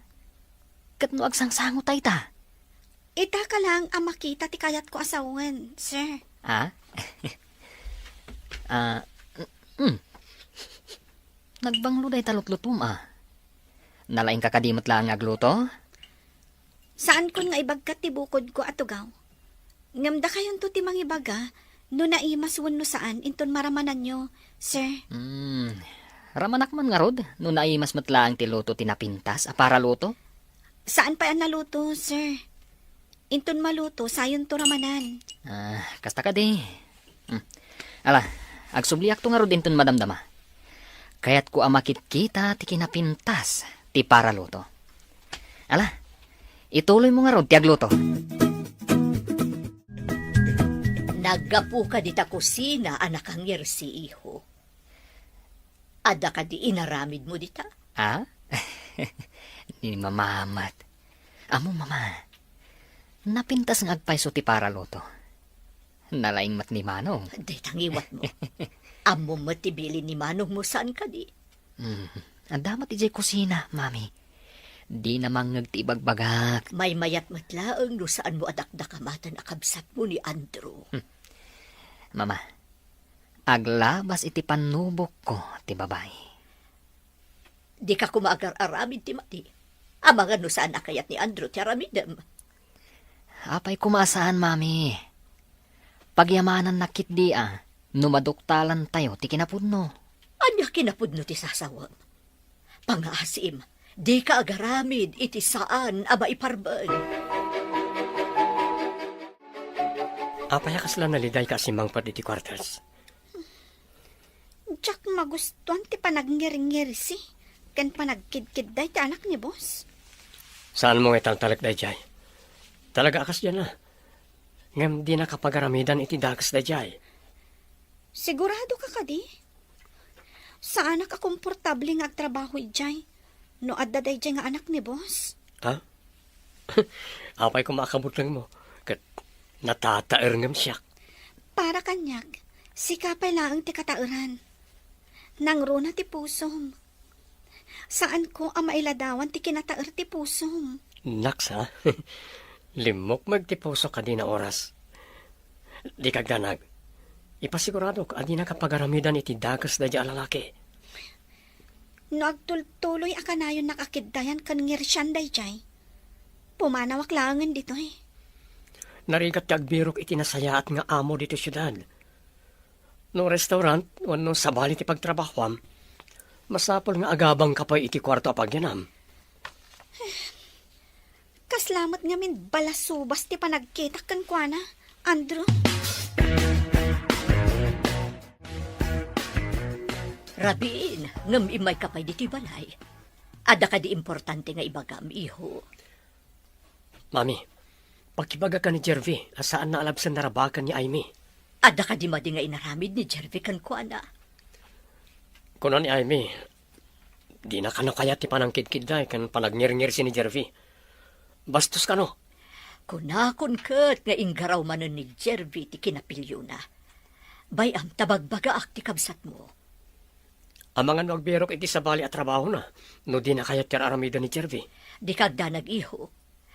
Ket no agsangsango tayta? Itaka laeng a makita ti kayatko a sawen, sir. Ah? Ah, mm. Nagbanglo dayta lutlutom, a. Nalaingka kadi met laeng nga agluto? Saankon nga ibagkat ti bukodko a tugaw. Ngem dakayonto ti mangibaga no naimas wenno saan inton maramananyo, sir. Hmm, ramanak man ngarud no naimas met laeng ti luto ti napintas a paraluto? Saan pay a naluto, sir. Inton maluto, sayonto ramanan. Ah, kasta kadi. Hmm. Ala, agsubliakto ngarud inton madamdama. Kayatko a makitkita ti kinapintas ti paraluto. Ala, ituloymo ngarud ti agluto. Naggapuka dita kusina a nakangirsi, iho. Adda kadi inaramidmo dita? Ah? Ni Mama met. Ammo, Mama, napintas nga agpayso ti paraluto. Nalaing met ni Manong. Dayta ngiwatmo. Ammo met ti bilin ni Manongmo, saan kadi? Hmm. Adda met idiay kusina, Mami. Dina mangngeg ti ibagbagak. Maymayat met laeng no saanmo a dakdakamaten a kabsatmo ni Andrew. Hmm. Mama, aglabas iti pannubokko ti babai. Dika koma agar-aramid ti madi. Amangan no saan a kayat ni Andrew ti aramidem. Apay koma a saan, Mami? Pagyamanannak ketdi a no maduktalantayo ti kinapudno. Ania kinapudno ti sasawem? Pangaasim, dika agaramid iti saan a maiparben. Apay a kasla nalidayka a simmangpet iti quarters? Diak magustuan ti panagngirngirsi ken panagkidkidday ti anak ni boss. Saanmo nga italtalek daydiay? Talaga a kasdiay. Ngem dinaka pagaramidan iti dakes daydiay. Sigurado ka kadi? Saanak a komportable nga agtrabaho idiay no adda daydiay nga anak ni boss. Ha? Apay koma a kabutlengmo ket natataer ngem siak? Para kaniak, sika pay laeng ti kataeran. Nangruna ti pusom. Saanko a mailadawan ti kinataer ti pusom. Naks, a. Limmukmeg ti pusok a dina oras. Dika agdanag. Ipasiguradok a dinaka pagaramidan iti dakes daydiay a lalaki. No agtultuloy a kanayonnak a kiddayan ken ngirsian daydiay, pumanawak laengen ditoy. Narigat ti agbirok iti nasayaat nga amo ditoy siudad. No restaurant wenno sabali ti pagtrabahoam, masapul nga agabangka pay iti kuarto a pagyanam. Kasla met ngamin balasubas ti panagkitak kenkuana, Andrew. Rabiin, ngem immayka pay ditoy balay. Adda kadi importante nga ibagam, iho? Mami, pakibagaka ni Jervy a saanna a labsen narabaken ni Aimee. Adda kadi madi nga inaramid ni Jervy kenkuana? Kuna ni Aimee, dina kano kayat ti panangkidkidday ken panagngirngirsi ni Jervy. Bastos kano. Kunakon ket nga inggaraw manen ni Jervy ti kinapiliona. Bay-am ta bagbagaak ti kabsatmo. Amangan no agbirok iti sabali a trabahona, no dina kayat ti ar-aramiden ni Jervy. Dika agdanag, iho.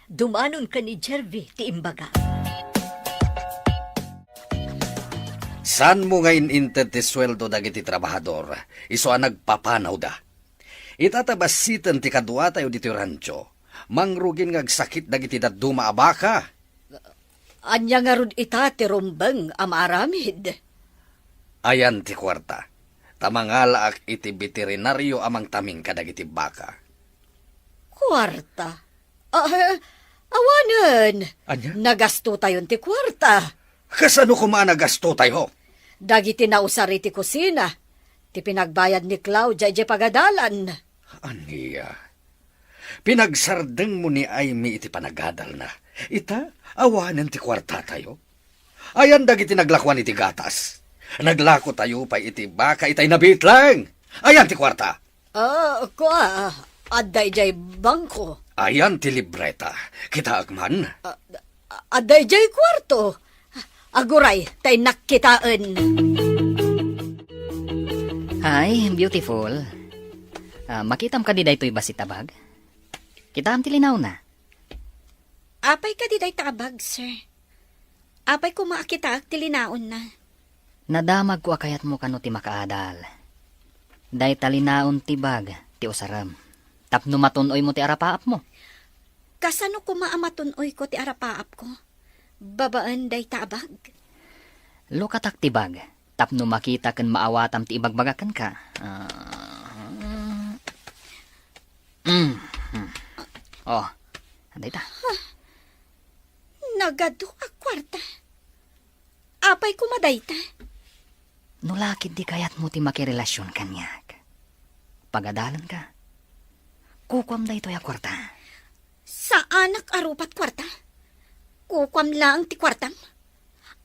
Dumanon ken ni Jervy ti imbaga. Saanmo nga in-inted ti sueldo dagiti trabahador, isu a nagpapanawda. Ita ta bassiten ti kaduatayo ditoy rancho, mangrugin nga agsakit dagiti dadduma a baka. Ania ngarud ita ti rumbeng a maaramid? Ayan ti kuarta, ta mangalaak iti beterinario a mangtaming kadagiti baka. Kuarta? Ah, awanen. Ania? Nagastotayon ti kuarta. Kasano koma a nagastotayo? Dagiti nausar iti kusina, ti pinagbayad ni Claudia idiay pagadalan. Ania? Pinagsardengmo ni Aimee iti panagadalna. Ita, awanen ti kuartatayo. Ayan dagiti naglakuan iti gatas. Naglakotayo pay iti baka itay nabitleng. Ayan ti kuarta. Ah, kua, adda idiay bangko. Ayan ti libreta. Kitaek man. Ah, adda idiay kuarto. Aguray, ta innak kitaen. Hi, beautiful. Ah, makitam kadi daytoy bassit a bag? Kitaem ti linaonna. Apay kadi dayta a bag, sir? Apay koma a kitaek ti linaonna? Nadamagko a kayatmo kano ti makaadal. Dayta linaon ti bag ti usarem. Tapno matun-oymo ti arapaapmo. Kasano koma a matun-oyko ti arapaapko? Babaen dayta a bag? Lukatak ti bag, tapno makita ken maawatam ti ibagbagak kenka. Ah, mm, mm. Oh, dayta. Nagadu a kuarta. Apay koma dayta? No la ketdi kayatmo ti makirelasion kaniak, pagadalenka. Kukuam daytoy a kuarta. Saanak a rupat kuarta. Kukuam laeng ti kuartam.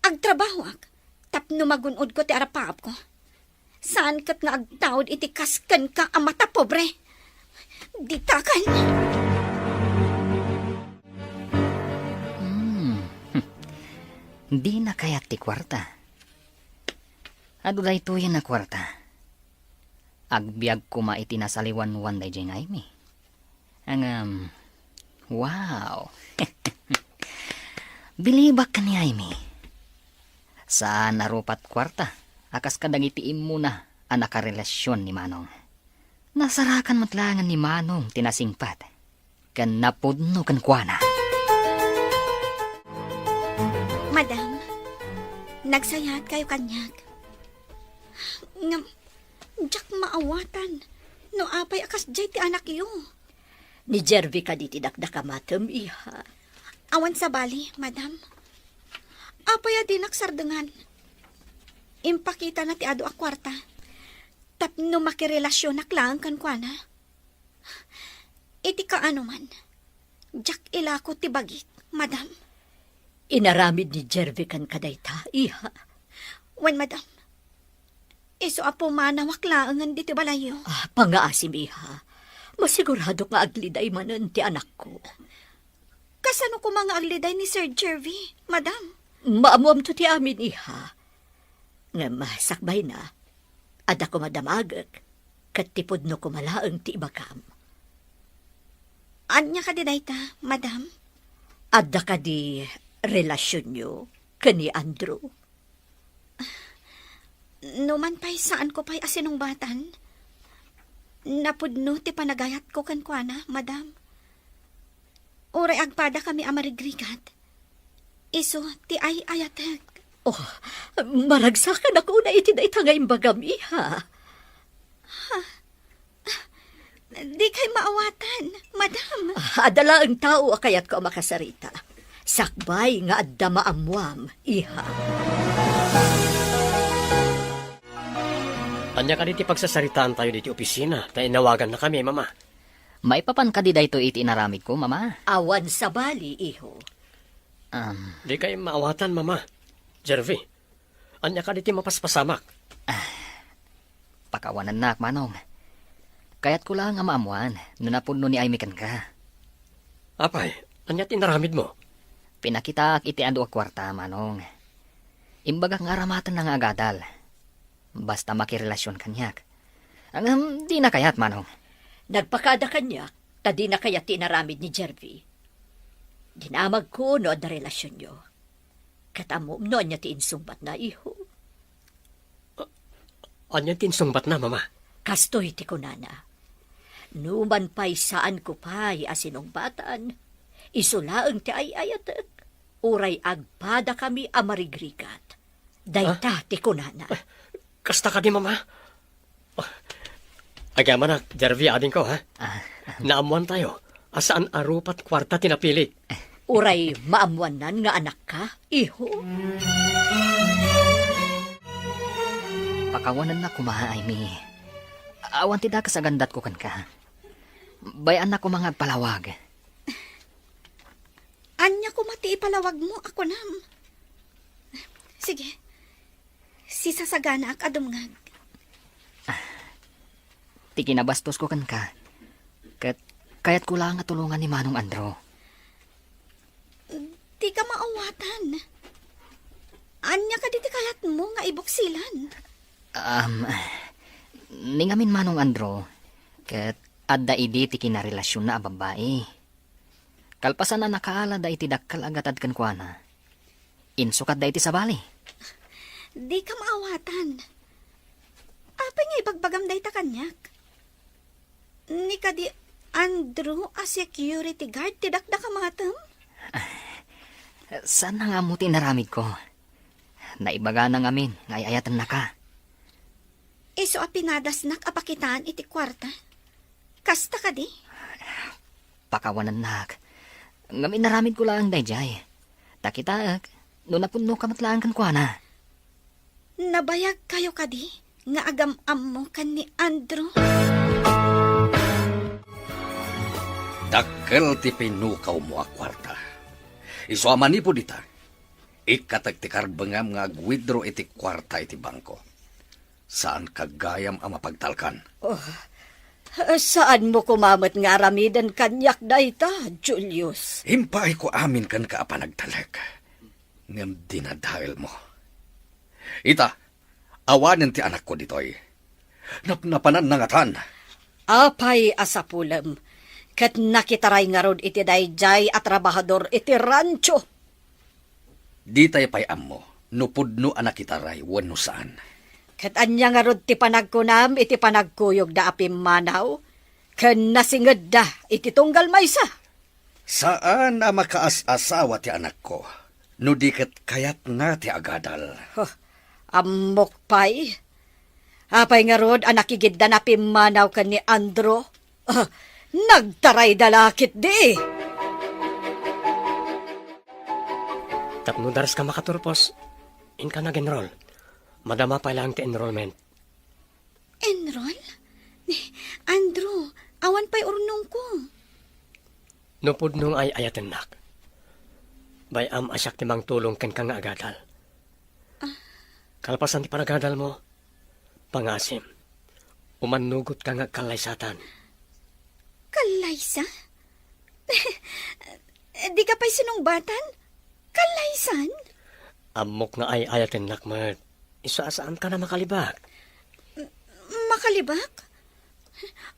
Agtrabahoak tapno magun-odko ti arapaapko. Saan ket nga agtaud iti kas kenka a matapobre. Ditakan! Hmm. Dina kayat ti kuarta. Adu daytoyen a kuarta. Agbiag koma iti nasaliwanwan daydiay nga Aimee. Ngem, wow! Bilibak ken ni Aimee. Saan a rupat kuarta a kas kadagiti immuna a nakarelasion ni Manong. Nasarakan met laengen ni Manong ti nasingpet ken napudno kenkuana. Madam, nagsayaat kayo kaniak. Ngem, diak maawatan no apay a kasdiay ti anakyo. Ni Jervy kadi ti dakdakamatem, iha? Awan sabali, madam. Apay a dinak sardengan? Impakitana ti adu a kuarta tapno makirelasionak laeng kenkuana. Iti kaanoman, diak ilako ti bagik, madam. Inaramid ni Jervy kenka dayta, iha? Wen, madam. Isu a pumanawak laengen ditoy balayyo. Ah, pangngaasim, iha. Masiguradok nga agliday manen ti anakko. Kasano koma nga agliday ni Sir Jervy, madam? Maammoamto ti amin, iha. Ngem sakbayna, adda koma damagek, ket ti pudno koma laeng ti ibagam. Ania kadi dayta, madam? Adda kadi relasionyo ken ni Andrew? Numan pay, saanko pay a sinungbatan. Napudno ti panagayatko kenkuana, madam. Uray agpadakami a marigrigat, isu ti ay-ayatek. Oh, maragsakanak unay iti dayta nga imbagam, iha. Dikay maawatan, madam. Ah, adda laeng tao a kayatko a makasarita. Sakbay nga adda maammoam, iha. Ania kadi ti pagsasaritaantayo ditoy opisina ta inawagannakami, Mama? Maipapan kadi daytoy iti inaramidko, Mama? Awan sabali, iho. Um. Dikay maawatan, Mama. Jervy, ania kadi ti mapaspasamak? Ah, pakawanennak, Manong. Kayatko laeng a maammoan no napudno ni Aimee kenka. Apay, ania ti inaramidmo? Pinakitaak iti adu a kuarta, Manong. Imbagak nga aramatenna nga agadal. Basta makirelasyon kaniak. Ngem, dina kayat, Manong. Nagpakada kaniak, ta dina kayat ti inaramid ni Jervy. Dinamagko no adda relasyonyo. Ket ammom no ania ti insungbatna, iho? Ania ti insungbatna, Mama? Kastoy ti kunana, "Numan pay saanko pay a sinungbatan, isu laeng ti ay-ayatek, uray agpadakami a marigrigat." Dayta ti kunana. Ah, kasta kadi, Mama? Agyamanak, Jervy, adingko, ha? Ah. Naammoantayo a saan a rupat kuarta ti napilik. Uray maammoannan nga anakka, iho? Pakawanennak koma, Aimee. Awan ti dakes a gandatko kenka. Bay-annak koma nga agpalawag. Ania koma ti ipalawagmo a kunam? Sige, sisasaganaak a dumngeg. Ti kinabastosko kenka, ket kayatko laeng nga tulongan ni Manong Andrew. Dika maawatan. Ania kadi ti kayatmo nga ibuksilan? Um, ni ngamin, Manong Andrew, ket adda idi ti kinarelasionna a babbai. Kalpasan a nakaalada iti dakkel a gatad kenkuana, insukatda iti sabali. Dika maawatan. Apay nga ibagbagam dayta kaniak? Ni kadi Andrew a security guard ti dakdak a matem? Saanna nga ammo ti inaramidko. Naibagana ngamin nga ay-ayatennaka. Isu a pinadasnak a pakitaan iti kuarta? Kasta kadi? Pakawanennak. Ngem inaramidko laeng daydiay. Ta kitaek, no napudnoka met laeng kenkuana. Nabayagkayo kadi nga agam-ammo ken ni Andrew? Dakkel ti pinukawmo a kuarta. Isu a manipud ita, ikkatek ti karbengam nga ag-withdraw iti kuarta iti bangko. Saanka gayam a mapagtalkan. Oh, saanmo koma met nga aramiden kaniak dayta, Julius? Impaayko amin kenka a panagtalek, ngem dinadaelmo. Ita, awanen ti anakko ditoy. Napnapananna ngatan. Apay a sapulem, ket nakitaray ngarud iti daydiay a trabahador iti rancho. Ditay pay ammo no pudno a nakitaray wenno saan. Ket ania ngarud ti panagkunam iti panagkuyogda a pimmanaw ken nasingedda iti tunggal maysa? Saan a makaas-asawa ti anakko no di ket kayatna ti agadal. Huh, ammok pay. Apay ngarud a nakigiddan a pimmanaw ken ni Andrew? Ah, nagtarayda la ketdi. Tapno dareska makaturpos, inka nag-enroll. Madama pay laeng ti enrollment. Enroll? Andrew, awan pay urnongko. No pudno nga ay-ayatennak, bay-am a siak ti mangtulong kenka nga agadal. Ah. Kalpasan ti panagadalmo, pangasim, umannugotka nga agkallaysatan. Kallaysa? Dika pay sinungbatan? Kallaysan? Ammok nga ay-ayatennak met. Isu a saanka a makalibak. M-, makalibak?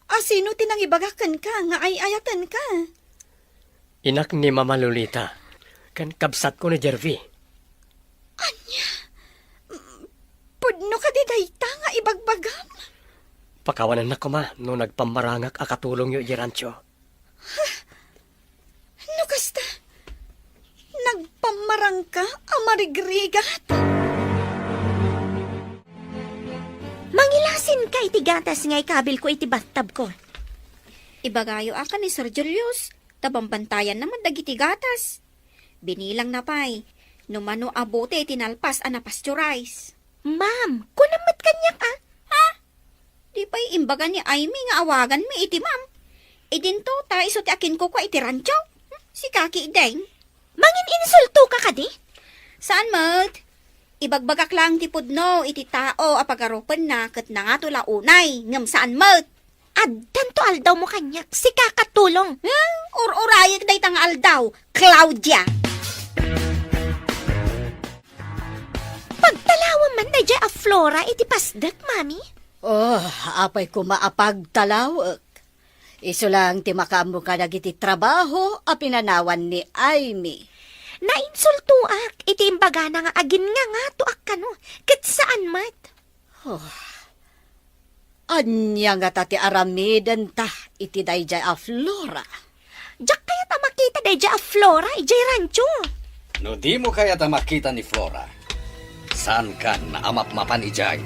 A sino ti nangibaga kenka nga ay-ayatenka? Inak ni Mama Lolita, ken kabsatko ni Jervy. Ania? M-, pudno kadi dayta nga ibagbagam? Pakawanennak koma no nagpammarangak a katulongyo idiay rancho. No kasta, nagpammarangka a marigrigat? Mangilasinka iti gatas nga ikabilko iti bathtubko. Ibagayo a ken ni Sir Julius, ta bambantayanna met dagiti gatas. Binilangna pay no mano a bote ti nalpas a napasteurize. Ma'am, kunam met kaniak a. Ha? Di pay imbaga ni Aimee nga awaganmi iti ma'am. Idinto ta isu ti akinkukua iti rancho. Hmm? Sika ketdin. Mangin-insultoka kadi? Saan met? Ibagbagak laeng ti pudno iti tao a pagarupenna ket nangato la unay, ngem saan met. Addanto aldawmo kaniak, sika katulong. Hmm? Ur-urayek dayta nga aldaw, Claudia. Anda daydiay a Flora iti pasdek, Mami? Oh, apay koma a pagtalawek. Isu lang ti makaammo kadagiti trabaho a pinanawan ni Aimee. Nainsultoak iti imbagana nga aginngangato akkano, ket saan met. Oh. Ania ngata ti aramidenta iti daydiay a Flora? Diak kayat a makita daydiay a Flora idiay rancho. No dimo kayat a makita ni Flora, saankan a mapmapan idiay.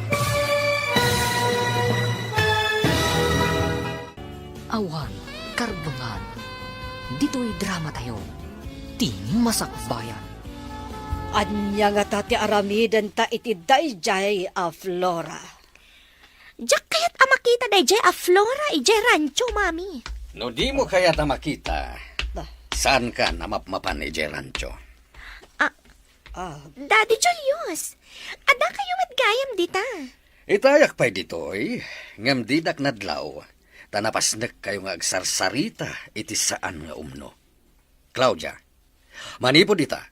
Awan karbengan. Ditoy dramatayo, Ti Masakbayan. Ania ngata ti aramidenta iti daydiay a Flora? Diak kayat a makita daydiay a Flora idiay rancho, Mami. No dimo kayat a makita, saankan a mapmapan idiay rancho. Ah, Ah, Daddy Julius, adda kayo met gayam dita. Itayak pay ditoy, ngem didak nadlaw, ta napasnekkayo nga agsarsarita iti saan nga umno. Claudia, manipud ita,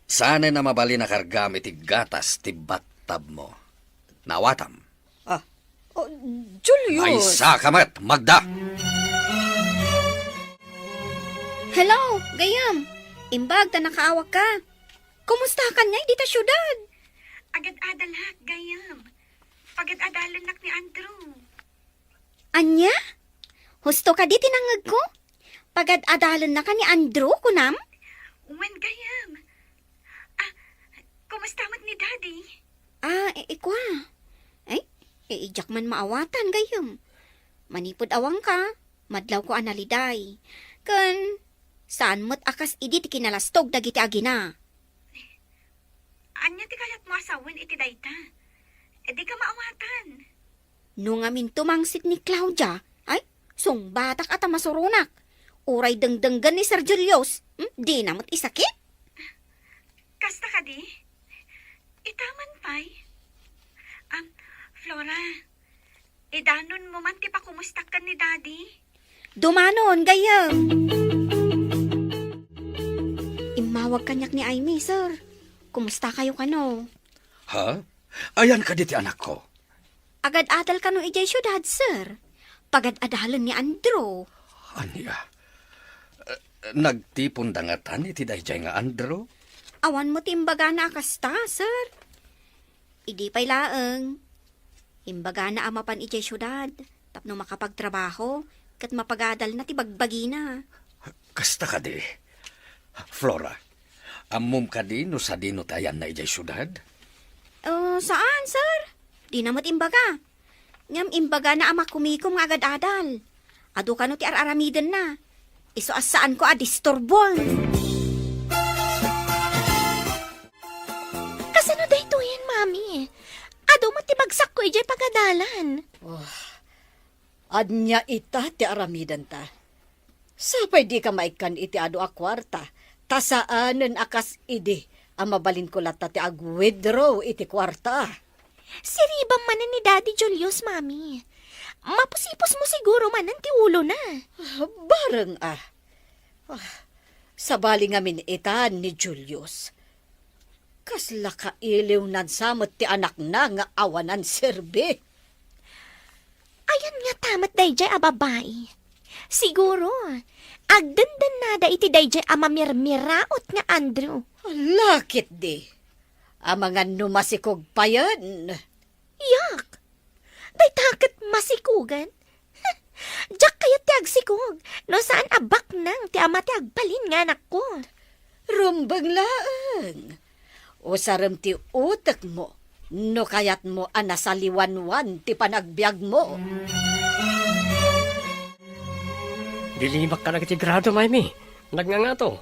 saanen a mabalin a kargam iti gatas ti battabmo. Naawatam. Ah, oh, Julius. Maysaka met, Magda! Hello, gayyem. Imbag ta nakaawak ka. Kumusta ka kaniay dita siudad? Agad-adalak, gayyem. Pagad-adalennak ni Andrew. Ania? Husto kadi ti nangngegko? Pagad-adalennaka ni Andrew, kunam? Wen, gayyem. Ah, kumusta met ni Daddy? Ah, i-, ikua. Ay, i-, idiak man maawatan, gayyem. Manipud awanka, madlawko a naliday. Ken, saan met a kas idi ti kinalastog dagiti agina. Ania ti kayatmo a sawen iti dayta? Dika maawatan. No ngamin tumangsit ni Claudia, ay, sungbatak a ta masuronak. Uray dengdenggen ni Sir Julius, hmm, dina met isakit. Kasta kadi? Ita man pay? Am, Flora, idanonmo man ti pakumustak ken ni Daddy? Dumanon, gayyem. Immawag kaniak ni Aimee, sir. Kumusta kayo kano? Ha? Ayan kadi ti anakko? Agad-adal kano idiay siudad, sir. Pagad-adalen ni Andrew. Ania? Eh, nagtiponda ngatan iti daydiay nga Andrew? Awan met ti imbagana a kasta, sir. Idi pay laeng, imbagana a mapan idiay siudad tapno makapagtrabaho ket mapagadalna ti bagbagina. Kasta kadi? Flora, ammom kadi no sadino ti ayanna idiay siudad? Oh, saan, sir. Dina met imbaga. Ngem imbagana a makumikom nga agad-adal. Adu kano ti ar-aramidenna. Isu a saanko a disturbon. Kasano daytoyen, Mami? Adu met ti bagsakko idiay pagadalan. Oh, ania ita ti aramidenta? Sapay dika maikkan iti adu a kuarta, ta saanen a kas idi a mabalinko latta ti ag-withdraw iti kuarta. Siribam manen ni Daddy Julius, Mami. Mapusipusmo siguro manen ti ulona. Ah, bareng a. Ah, sabali ngamin ita ni Julius. Kasla kailiwnan sa met ti anakna nga awanan serbi. Ayan ngata met daydiay a babai. Siguro, agdendennada iti daydiay a mamirmiraot nga Andrew. Lakit di. Amangan no masikog payen. Yak! Dayta ket masikogen? Diak kayat ti agsikog no saan a baknang ti ama ti agbalin nga anakko. Rumbeng laeng. Usarem ti utekmo no kayatmo a nasaliwanwan ti panagbiagmo. Dilimak kadagiti grado, Maymi. Nagngangato.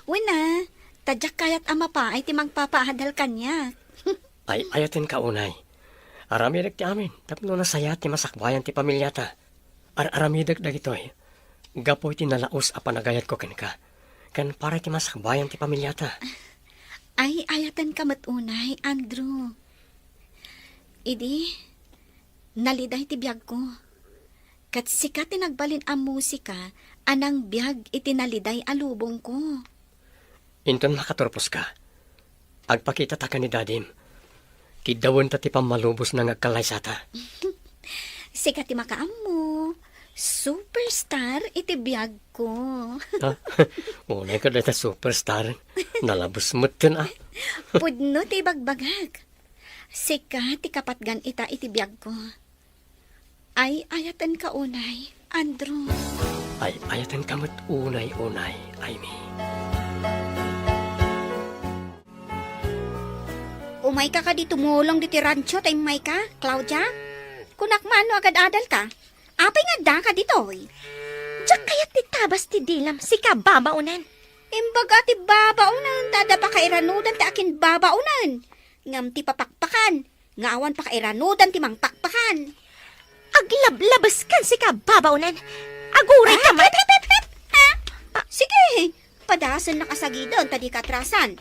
Wen a, ta diak kayat a mapaay ti mangpapaadal kaniak. Ay-ayatenka unay. Aramidek ti amin tapno nasayaat ti masakbayan ti pamiliata. Ar-aramidek dagitoy gapu iti nalaus a panagayatko kenka, ken para iti masakbayan ti pamiliata. Ay-ayatenka met unay, Andrew. Idi, naliday ti biagko. Ket sika ti nagbalin a musika a nangbiag iti naliday a lubongko. Inton makaturposka, agpakitata ken ni Dadim. Kiddawenta ti pammalubosna nga agkallaysata. Sika ti makaammo. Superstar iti biagko. Ha? Unay ka dayta superstar. Nalabes metten, a. Pudno ti ibagbagak. Sika ti kapatgan ita iti biagko. Ay-ayatenka unay, Andrew. Ay-ayatenka met unay, unay, Aimee. Umayka kadi tumulong ditoy rancho ta immayka, Claudia? Kunak man no agad-adalka. Apay nga addaka ditoy? Diak kayat ti tabas ti dilam, sika babaonan. Imbaga ti babaonan, ta adda pakairanudan ti akinbabaonan. Ngem ti papakpakan, nga awan pakairanudan ti mangpakpakan. Aglablabeskan, sika babaonan. Aguray ka man. Hep, hep, hep, hep! Ah, ah, sige, padasennak a sagiden ta dika atrasan.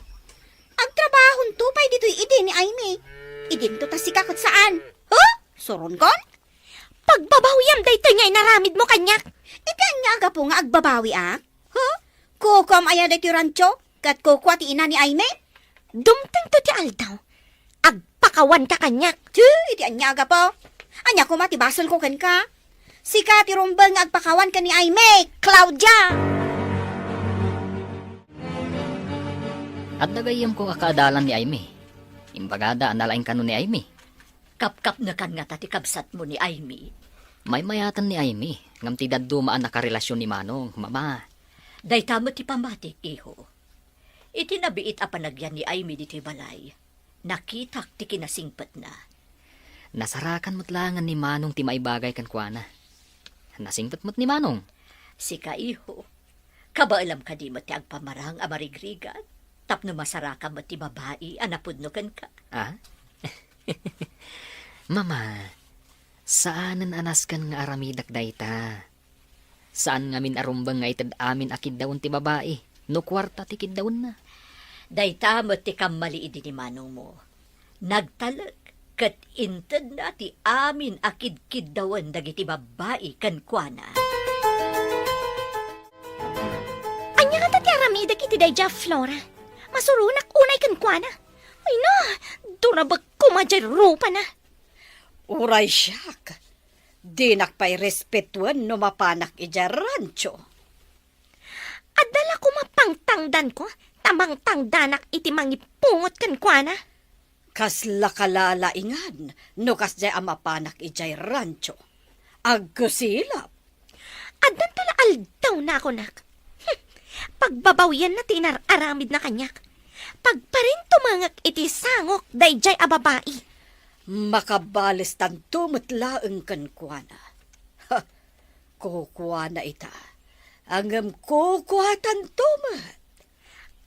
Agtrabahonto pay ditoy idi ni Aimee. Idinto ta sika ket saan. Huh? Suronkon? Pagbabawiam daytoy nga inaramidmo kaniak. Iti ania a gapu nga agbabawiak? Huh? Kukuam aya daytoy rancho? Ket kukua ti ina ni Aimee? Dumtengto ti aldaw. Agpakawanka kaniak. Ti, iti ania a gapu? Ania koma ti basolko kenka? Sika ti rumbeng nga agpakawan ken ni Aimee, Claudia! Adda gayyemko a kaadalan ni Aimee. Imbagada a nalaing kano ni Aimee. Kapkapnekan ngata ti kabsatmo ni Aimee. Maymayaten ni Aimee, ngem ti dadduma a nakarelasion ni Manong, Mama. Dayta met ti pammatik, iho. Iti nabiit a panagyan ni Aimee ditoy balay, nakitak ti kinasingpetna. Nasarakan met laengen ni Manong ti maibagay kenkuana. Nasingpet met ni Manong. Sika, iho, kabaelam kadi met ti agpamarang a marigrigat tapno masarakan met ti babai a napudno kenka? Ah? Mama, saanen a nasken nga aramidak dayta. Saan ngamin a rumbeng nga ited amin a kiddawen ti babai no kuarta ti kiddawenna. Dayta met ti kammali idi ni manongmo. Nagtalek ket intedna ti amin a kidkiddawen dagiti babbai kenkuana. Ania ngata ti aramidek iti daydiay a Flora? Masuronak unay kenkuana. Ay na, durabek koma diay rupana. Uray siak, dinak pay respetuen no mapanak idiay rancho. Adda la koma pangtangdanko, ta mangtangdanak iti mangipungot kenkuana. Kasla kalalaingan no kasdiay a mapanak idiay rancho. Agkusilap. Addanto la aldawna a kunak. Hmm. Pagbabawianna ti inar-aramidna kaniak. Pagparintumengek iti sangok daydiay a babai. Makabalestanto met laeng kenkuana. Ha, kukuana ita. Ngem kukuatanto met.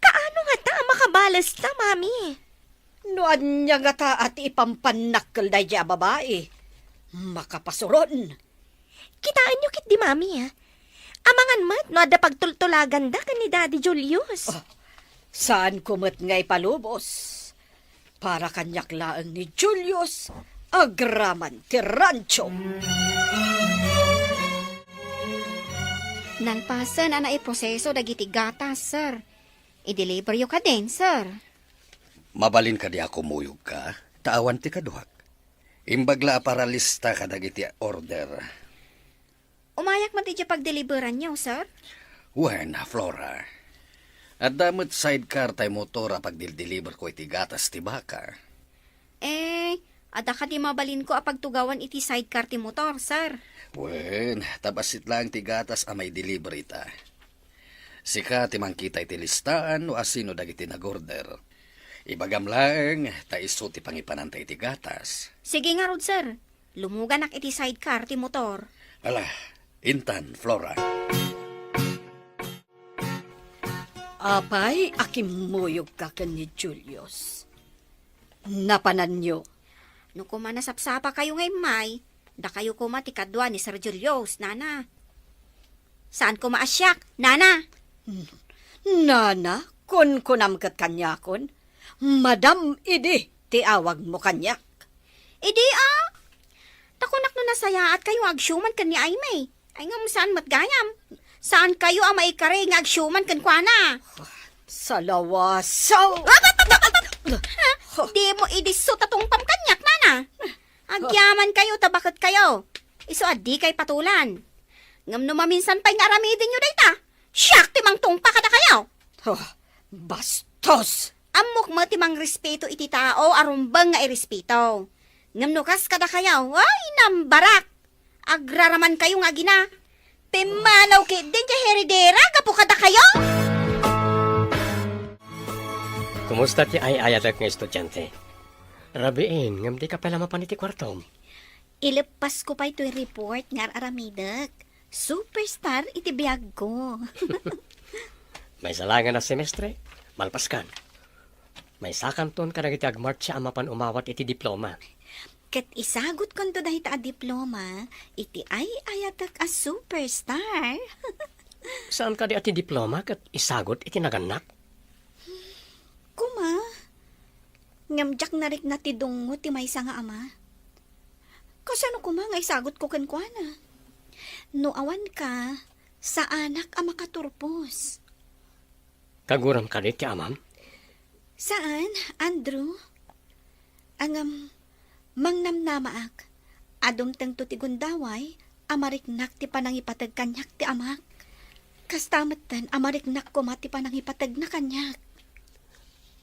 Kaano ngata a makabalesta, Mami? No ania ngata a ti ipampannakkel daydiay a babai, makapasuron. Kitaenyo ketdi, Mami, a. Amangan met no adda pagtultulaganda ken ni Daddy Julius. Oh, saanko met nga ipalubos. Para kaniak laeng ni Julius agraman ti rancho. Nalpasen a naiproseso dagiti gatas, sir. I-deliveryo kadin, sir. Mabalin kadi a kumuyogka, ta awan ti kaduak. Imbag la a paralista kadagiti order. Umayak met idiay pagdeliveranyo, sir? Wen, Flora. Adda met sidecar tay motor a pagdildeliverko iti gatas ti baka. Eh, adda kadi mabalinko a pagtugawan iti sidecar ti motor, sir? Wen, ta bassit laeng ti gatas a maideliver ita. Sika ti mangkita iti listaan no asino dagiti nag-order. Ibagam laeng, ta isu ti pangipananta iti gatas. Sige ngarud, sir. Lumuganak iti sidecar ti motor. Ala, intan, Flora. Apay a kimmuyogka ken ni Julius? Napananyo? No koma nasapsapakayo nga immay, dakayo koma ti kadua ni Sir Julius, nana. Saan koma a siak, nana? Nana, kunkunam ket kaniakon, Madam idi ti awagmo kaniak. Idi a? Ta kunak no nasayaatkayo nga agsiuman ken ni Aimee. Ay, ngem saan met gayam? Saankayo a maikari nga agsiuman kenkuana? Salawasaw! Ap, ap, ap, ap, ap! Dimo idi isu ta tungpam kaniak, nana. Agyamankayo ta baketkayo. Isu a dikay patulan. Ngem no maminsan pay nga aramidenyo dayta, siak ti mangtungpa kadakayo. Oh, bastos! Ammok met ti mangrespeto iti tao a rumbeng nga irespeto. Ngem no kas kadakayo, ay, nambarak! Agraramankayo nga agina. Pimmanaw ketdin ti heredera gapu kadakayo. Kumusta ti ay-ayatek nga estudiante? Rabiin, ngem dika pay la mapan iti kuartom. Ileppasko pay toy report nga ar-aramidek. Superstar iti biagko. Maysa laengen a semestre, malpaskan. Maysakanton kadagiti agmartsa a mapan umawat iti diploma. Ket isagutkonto dayta a diploma iti ay-ayatek a superstar. Saan kadi a ti diploma ket isagut iti nagannak? Kuma, ngem diak narikna ti dungngo ti maysa nga ama. Kasano kuma nga isagutko kenkuana? No awanka, saanak a makaturpos. Kaguram kadi ti amam? Saan, Andrew? Ngem, mangnamnamaak a dumtengto ti gundaway a mariknak ti panangipateg kaniak ti amak. Kasta metten a mariknak koma ti panangipategna kaniak.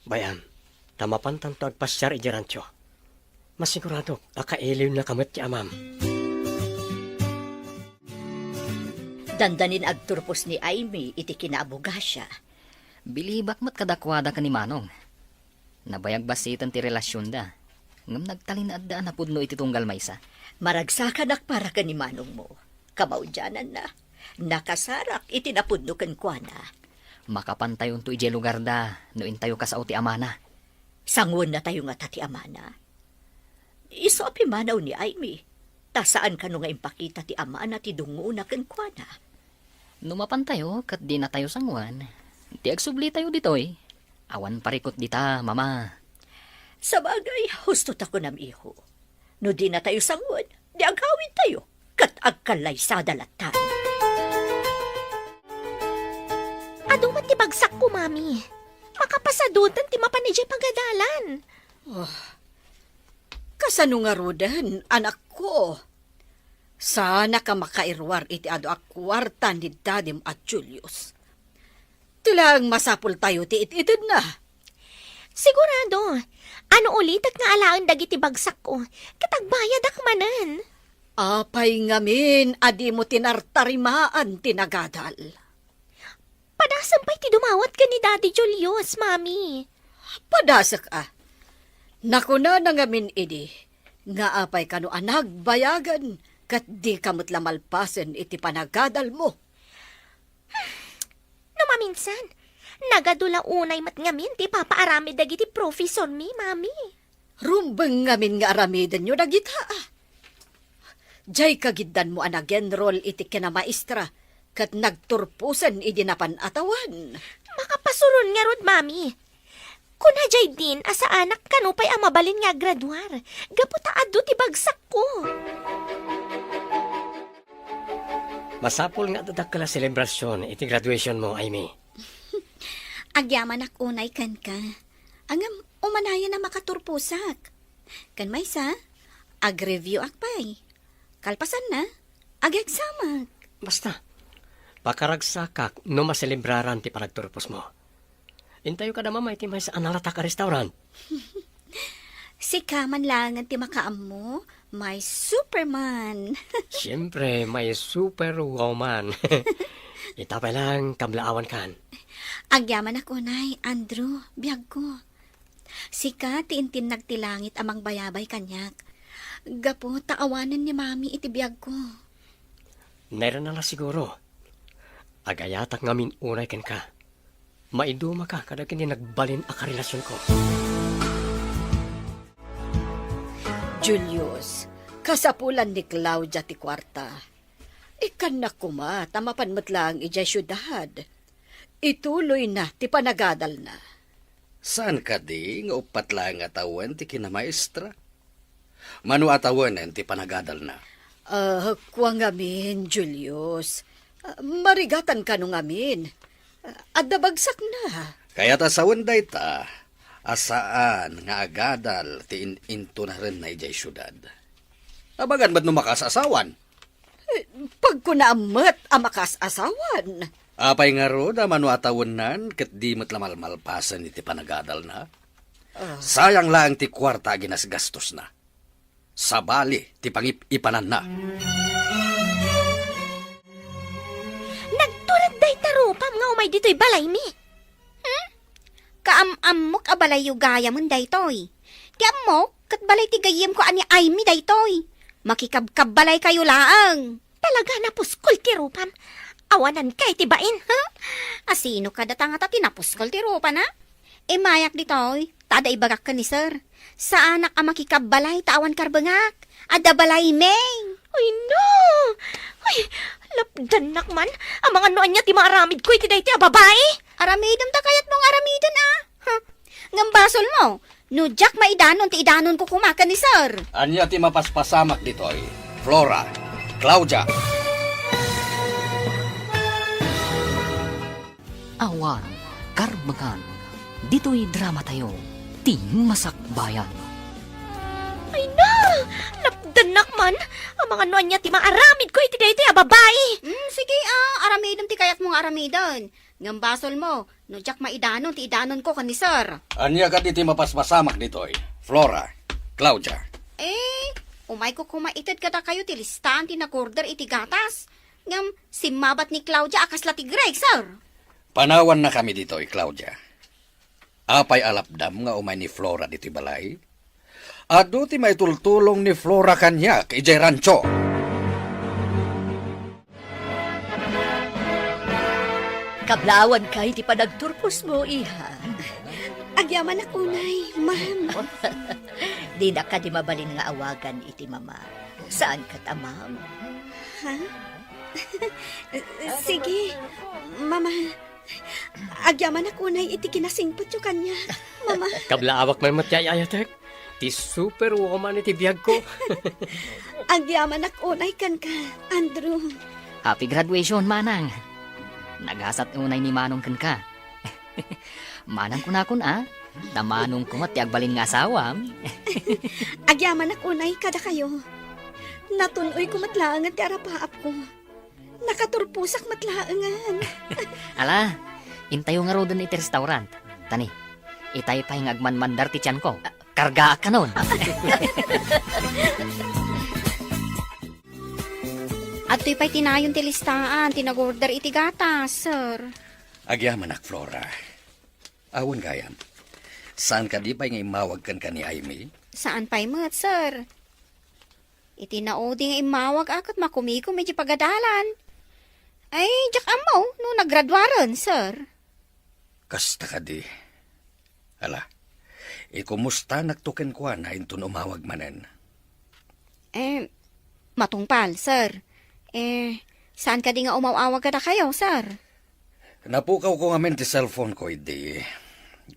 Bay-am, ta mapantanto agpasiar idiay rancho. Masiguradok a kailiwnaka met ti amam. Dandanin agturpos ni Aimee iti kinaabogasia. Bilibak met kadakuada ken ni Manong. Nabayag bassiten ti relasionda, ngem nagtalinaedda a napudno iti tunggal maysa. Maragsakanak para ken ni manongmo. Kamaudiananna, nakasarak iti napudno kenkuana. Makapantayonto idiay lugarda no intayo kasao ti amana. Sanguennatayo ngata ti amana? Isu a pimmanaw ni Aimee, ta saan kano nga impakita ti amana ti dungngona kenkuana. No mapantayo ket dinatayo sanguen, ti agsublitayo ditoy, awan parikut dita, Mama. Sabagay, husto ta kunam, iho. No dinatayo sanguen, di agawidtayo, ket agkallaysada latta. Adu met ti bagsakko, Mami. Makapasadutan ti mapan idiay pagadalan. Oh, kasano ngaruden, anakko? Saanka makairuar iti adu a kuarta ni dadim a Julius. Ti laeng masapultayo ti it-itedna. Sigurado, no ulitek nga alaen dagiti bagsakko, ket agbayadak manen. Apay ngamin a dimo tinartarimaan ti nagadal? Padasem pay ti dumawat ken ni Daddy Julius, Mami. Padasek a. Nakunana ngamin idi nga apay kano a nagbayagen ket dika met la malpasen iti panagadalmo. No maminsan, nagadu la unay met ngamin ti ipapaaramid dagiti profesormi, Mami. Rumbeng ngamin nga aramidenyo dagita, a. Diay kagiddanmo a nag-enroll iti kinamaestra ket nagturposen idi napan a tawen. Makapasuron ngarud, Mami. Kuna diay din a saanak kano pay a mabalin nga aggraduar, gapu ta adu ti bagsakko. Masapul nga adda dakkel a selebrasion iti graduationmo, Aimee. Agyamanak unay kenka. Ngem, umanayen a makaturposak. Ken maysa, ag-review-ak pay. Kalpasanna, ag-exam-ak. Basta, pakaragsakak no maselebraran ti panagturposmo. Intayo kada Mama iti maysa a nalatak a restaurant. Sika man laengen ti makaammo, my Superman. Siempre, my Superwoman. Ita pay lang, kablaawankan. Agyamanak unay, Andrew, biagko. Sika ti intinnag ti langit a mangbayabay kaniak. Gapu ta awanen ni Mami iti biagko. Nairana la siguro. Agayatak ngamin unay kenka. Maidumaka kadagiti nagbalin a karelasionko. Julius, kasapulan ni Claudia ti kuarta. Ikkannak koma ta mapan met laeng idiay siudad. Ituloyna ti panagadalna. Saan kadi nga uppat laeng a tawen ti kinamaestra? Mano a tawenen ti panagadalna? Ah, kua ngamin, Julius. Ah, marigatan kano ngamin. Ah, adda bagsakna. Kayat a sawen dayta, a saan nga agadal ti in-, intunarenna idiay siudad. Amangan met no makaasawan. Eh, pagkunaam met a makaasawan. Apay ngarud a mano a tawennan ket di met la malmalpasen iti panagadalna? Ah. Sayang laeng ti kuarta a ginasgastosna. Sabali ti pangip-ipananna. Nagtured dayta rupam nga umay ditoy balaymi. Hmm? Kaam-ammok a balayyo gayamen daytoy. Ti ammok, ket balay ti gayyemko a ni Aimee daytoy. Makikabkabbalaykayo laeng. Talaga napuskol ti rupam. Awanan kay ti bain, ha? Asino kada ta ngata ti napuskol ti rupana? Immayak ditoy, ta adda ibagak ken ni Sir. Saanak a makikabbalay ta awan karbengak. Adda balaymi. Ay, no! Ay, lapdannak man. Amangan no ania ti maaramidko iti daytoy a babai? Aramidem ta kayatmo nga aramiden, a. Huh. Ngem basolmo, no diak maidanon ti idanonko koma ken ni Sir. Ania ti mapaspasamak ditoy, Flora, Claudia? Awan karbengan ditoy dramatayo, ti Masakbayan. Ay na! Lapdannak man! Amangan no ania ti maaramidko iti daytoy a babai! Hmm, sige, a. Aramidem ti kayatmo nga aramiden. Ngem basolmo, no diak maidanon ti idanonko ken ni Sir. Ania kadi ti mapaspasamak ditoy, Flora, Claudia? Eh, umayko koma ited kadakayo ti listaan ti nag-order iti gatas. Ngem simmabat ni Claudia a kasla ti Greg, Sir. Panawannakami ditoy, Claudia. Apay a lapdam nga umay ni Flora ditoy balay? Adu ti maitultulong ni Flora kaniak idiay rancho. Kablaawanka iti panagturposmo, iha. Agyamanak unay, ma'am. Dinak kadi mabalin nga awagan iti mama. Saan ket a ma'am? Ha? Sige, mama. Agyamanak unay iti kinasingpetyo kaniak, mama. Kablaawak man met ti ay-ayatek. Ti superwoman iti biagko. Agyamanak unay kenka, Andrew. Happy graduation, manang. Nagasat unay ni manong kenka. Manang kunakon, a? Ta manong koma ti agbalin nga asawam. Agyamanak unay kadakayo. Natun-oyko met laengen ti arapaapko. Nakaturposak met laengen. Ala, intayo ngaruden iti restaurant. Tani, itay pay nga agmanmandar ti tianko. Kargaak kanon. Adtoy pay ti nayon ti listaan ti nag-order iti gatas, sir. Agyamanak, Flora. Awan gayam. Saan kadi pay nga immawag kenka ni Aimee? Saan pay met, sir. Iti naudi nga immawag a ket makumikom iti pagadalan. Ay, diak ammo no naggraduaren, sir. Kasta kadi. Ala, ikumustanakto kenkuana inton umawag manen. Eh, matungpal, sir. Eh, saan kadi nga umaw-awag kadakayo, sir? Napukawko ngamin ti cellphone ko idi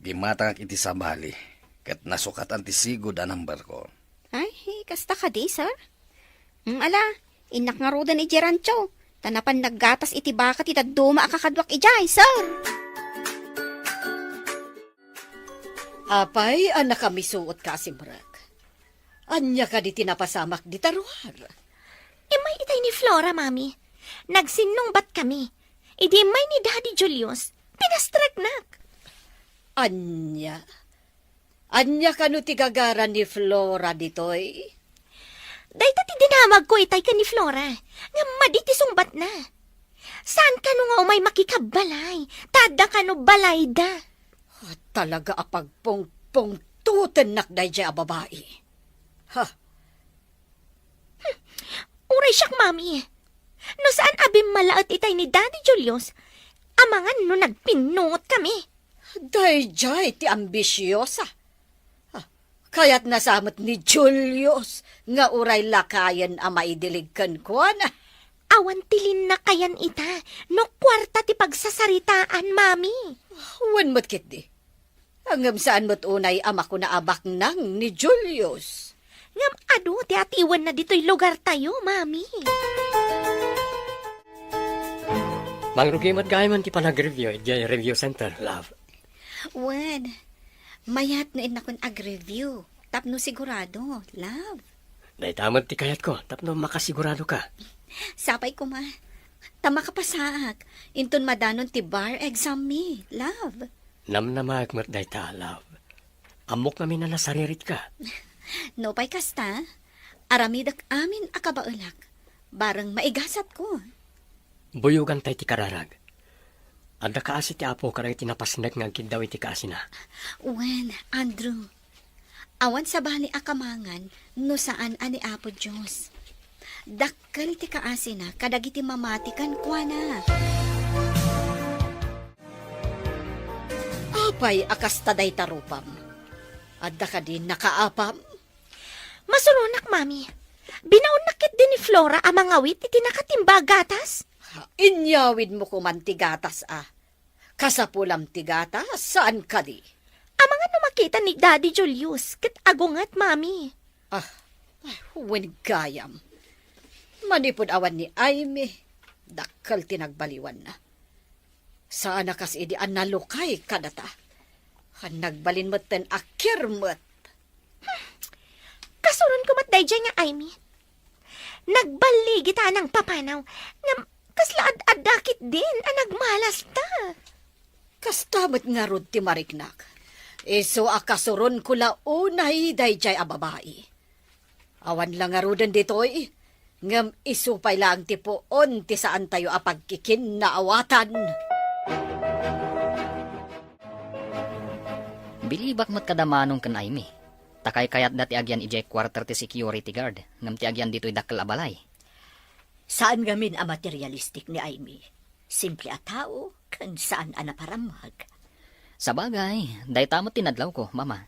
gimmatangak iti sabali, ket nasukatan ti sigud a number ko. Ay, kasta kadi, sir? Mm, ala, innak ngaruden idiay rancho, ta napan naggatas iti baka ti dadduma a kakaduak idiay, sir. Apay a nakamisuotka a simrek? Ania kadi ti napasamak dita ruar? Immay itay ni Flora, Mami. Nagsinnungbat kami. Idi immay ni Daddy Julius, pinastreknak. Ania? Ania kano ti gagara ni Flora ditoy? Dayta ti dinamagko itay ken ni Flora, ngem madi ti sungbatna. Saan kano nga umay makikabbalay, ta adda kano balayda. Ah, talaga a pagpungpungtotennak daydiay a babai. Ha? Hmm. Uray siak, Mami. No saan a bimmalaet itay ni Daddy Julius, amangan no nagpinnungot kami. Daydiay ti ambisiosa. Ah, kayatna sa met ni Julius nga uray lakayen a maidilig kenkuana. Awan ti linnakayan ita no kuarta ti pagsasaritaan, Mami. Wen met ketdi. Ngem saan met unay a makuna a baknang ni Julius. Ngem adu ti atiwenna ditoy lugartayo, Mami. Mangrugi met gayam ti panag-review idiay review center, love. Wen, Mayat no innakon ag-review, tapno sigurado, love. Dayta met ti kayatko, tapno makasigurado ka. Sapay koma. Ta makapasaak, inton madanon ti bar exam mi, love. Namnamaek met dayta, love. Ammok ngamin a nasaririt ka. Nupay kasta, aramidek amin a kabaelak, bareng maigasatko. Buyogantay ti kararag. Adda kaasi ti Apo kadagiti napasnek nga agkiddaw iti kaasina. Wen, Andrew, awan sabali a kamangan no saan a ni Apo Dios. Dakkel ti kaasina kadagiti mamati kenkuana. Apay a kasta dayta rupam? Adda kadi nakaapam? Masuronak, Mami. Binaonnak ketdi ni Flora a mangawit iti nakatimba a gatas. Ha, inyawidmo koman ti gatas, a. Kasapulam ti gatas, saan kadi? Amangan no makita ni Daddy Julius, ket agunget, Mami. Ah, ay, wen gayam. Manipud awan ni Aimee, dakkel ti nagbaliwanna. Saan a kas idi a nalukay kadata. Nagbalin metten a kirmet. Kasuronko met daydiay nga Aimee. Nagballigita a nangpapanaw, ngem kasla ad-adda ketdin a nagmalasta. Kasta met ngarud ti mariknak. Isu a kasuronko la unay daydiay a babai. Awan la ngaruden ditoy, ngem isu pay laeng ti puon ti saantayo a pagkikinnaawatan. Bilibak met kada Manong ken Aimee. Ta kaykayatda ti agyan idiay quarter ti security guard, ngem ti agyan ditoy dakkel a balay. Saan ngamin a materialistic ni Aimee. Simple a tao, ken saan a naparammag. Sabagay, dayta met ti nadlawko, Mama.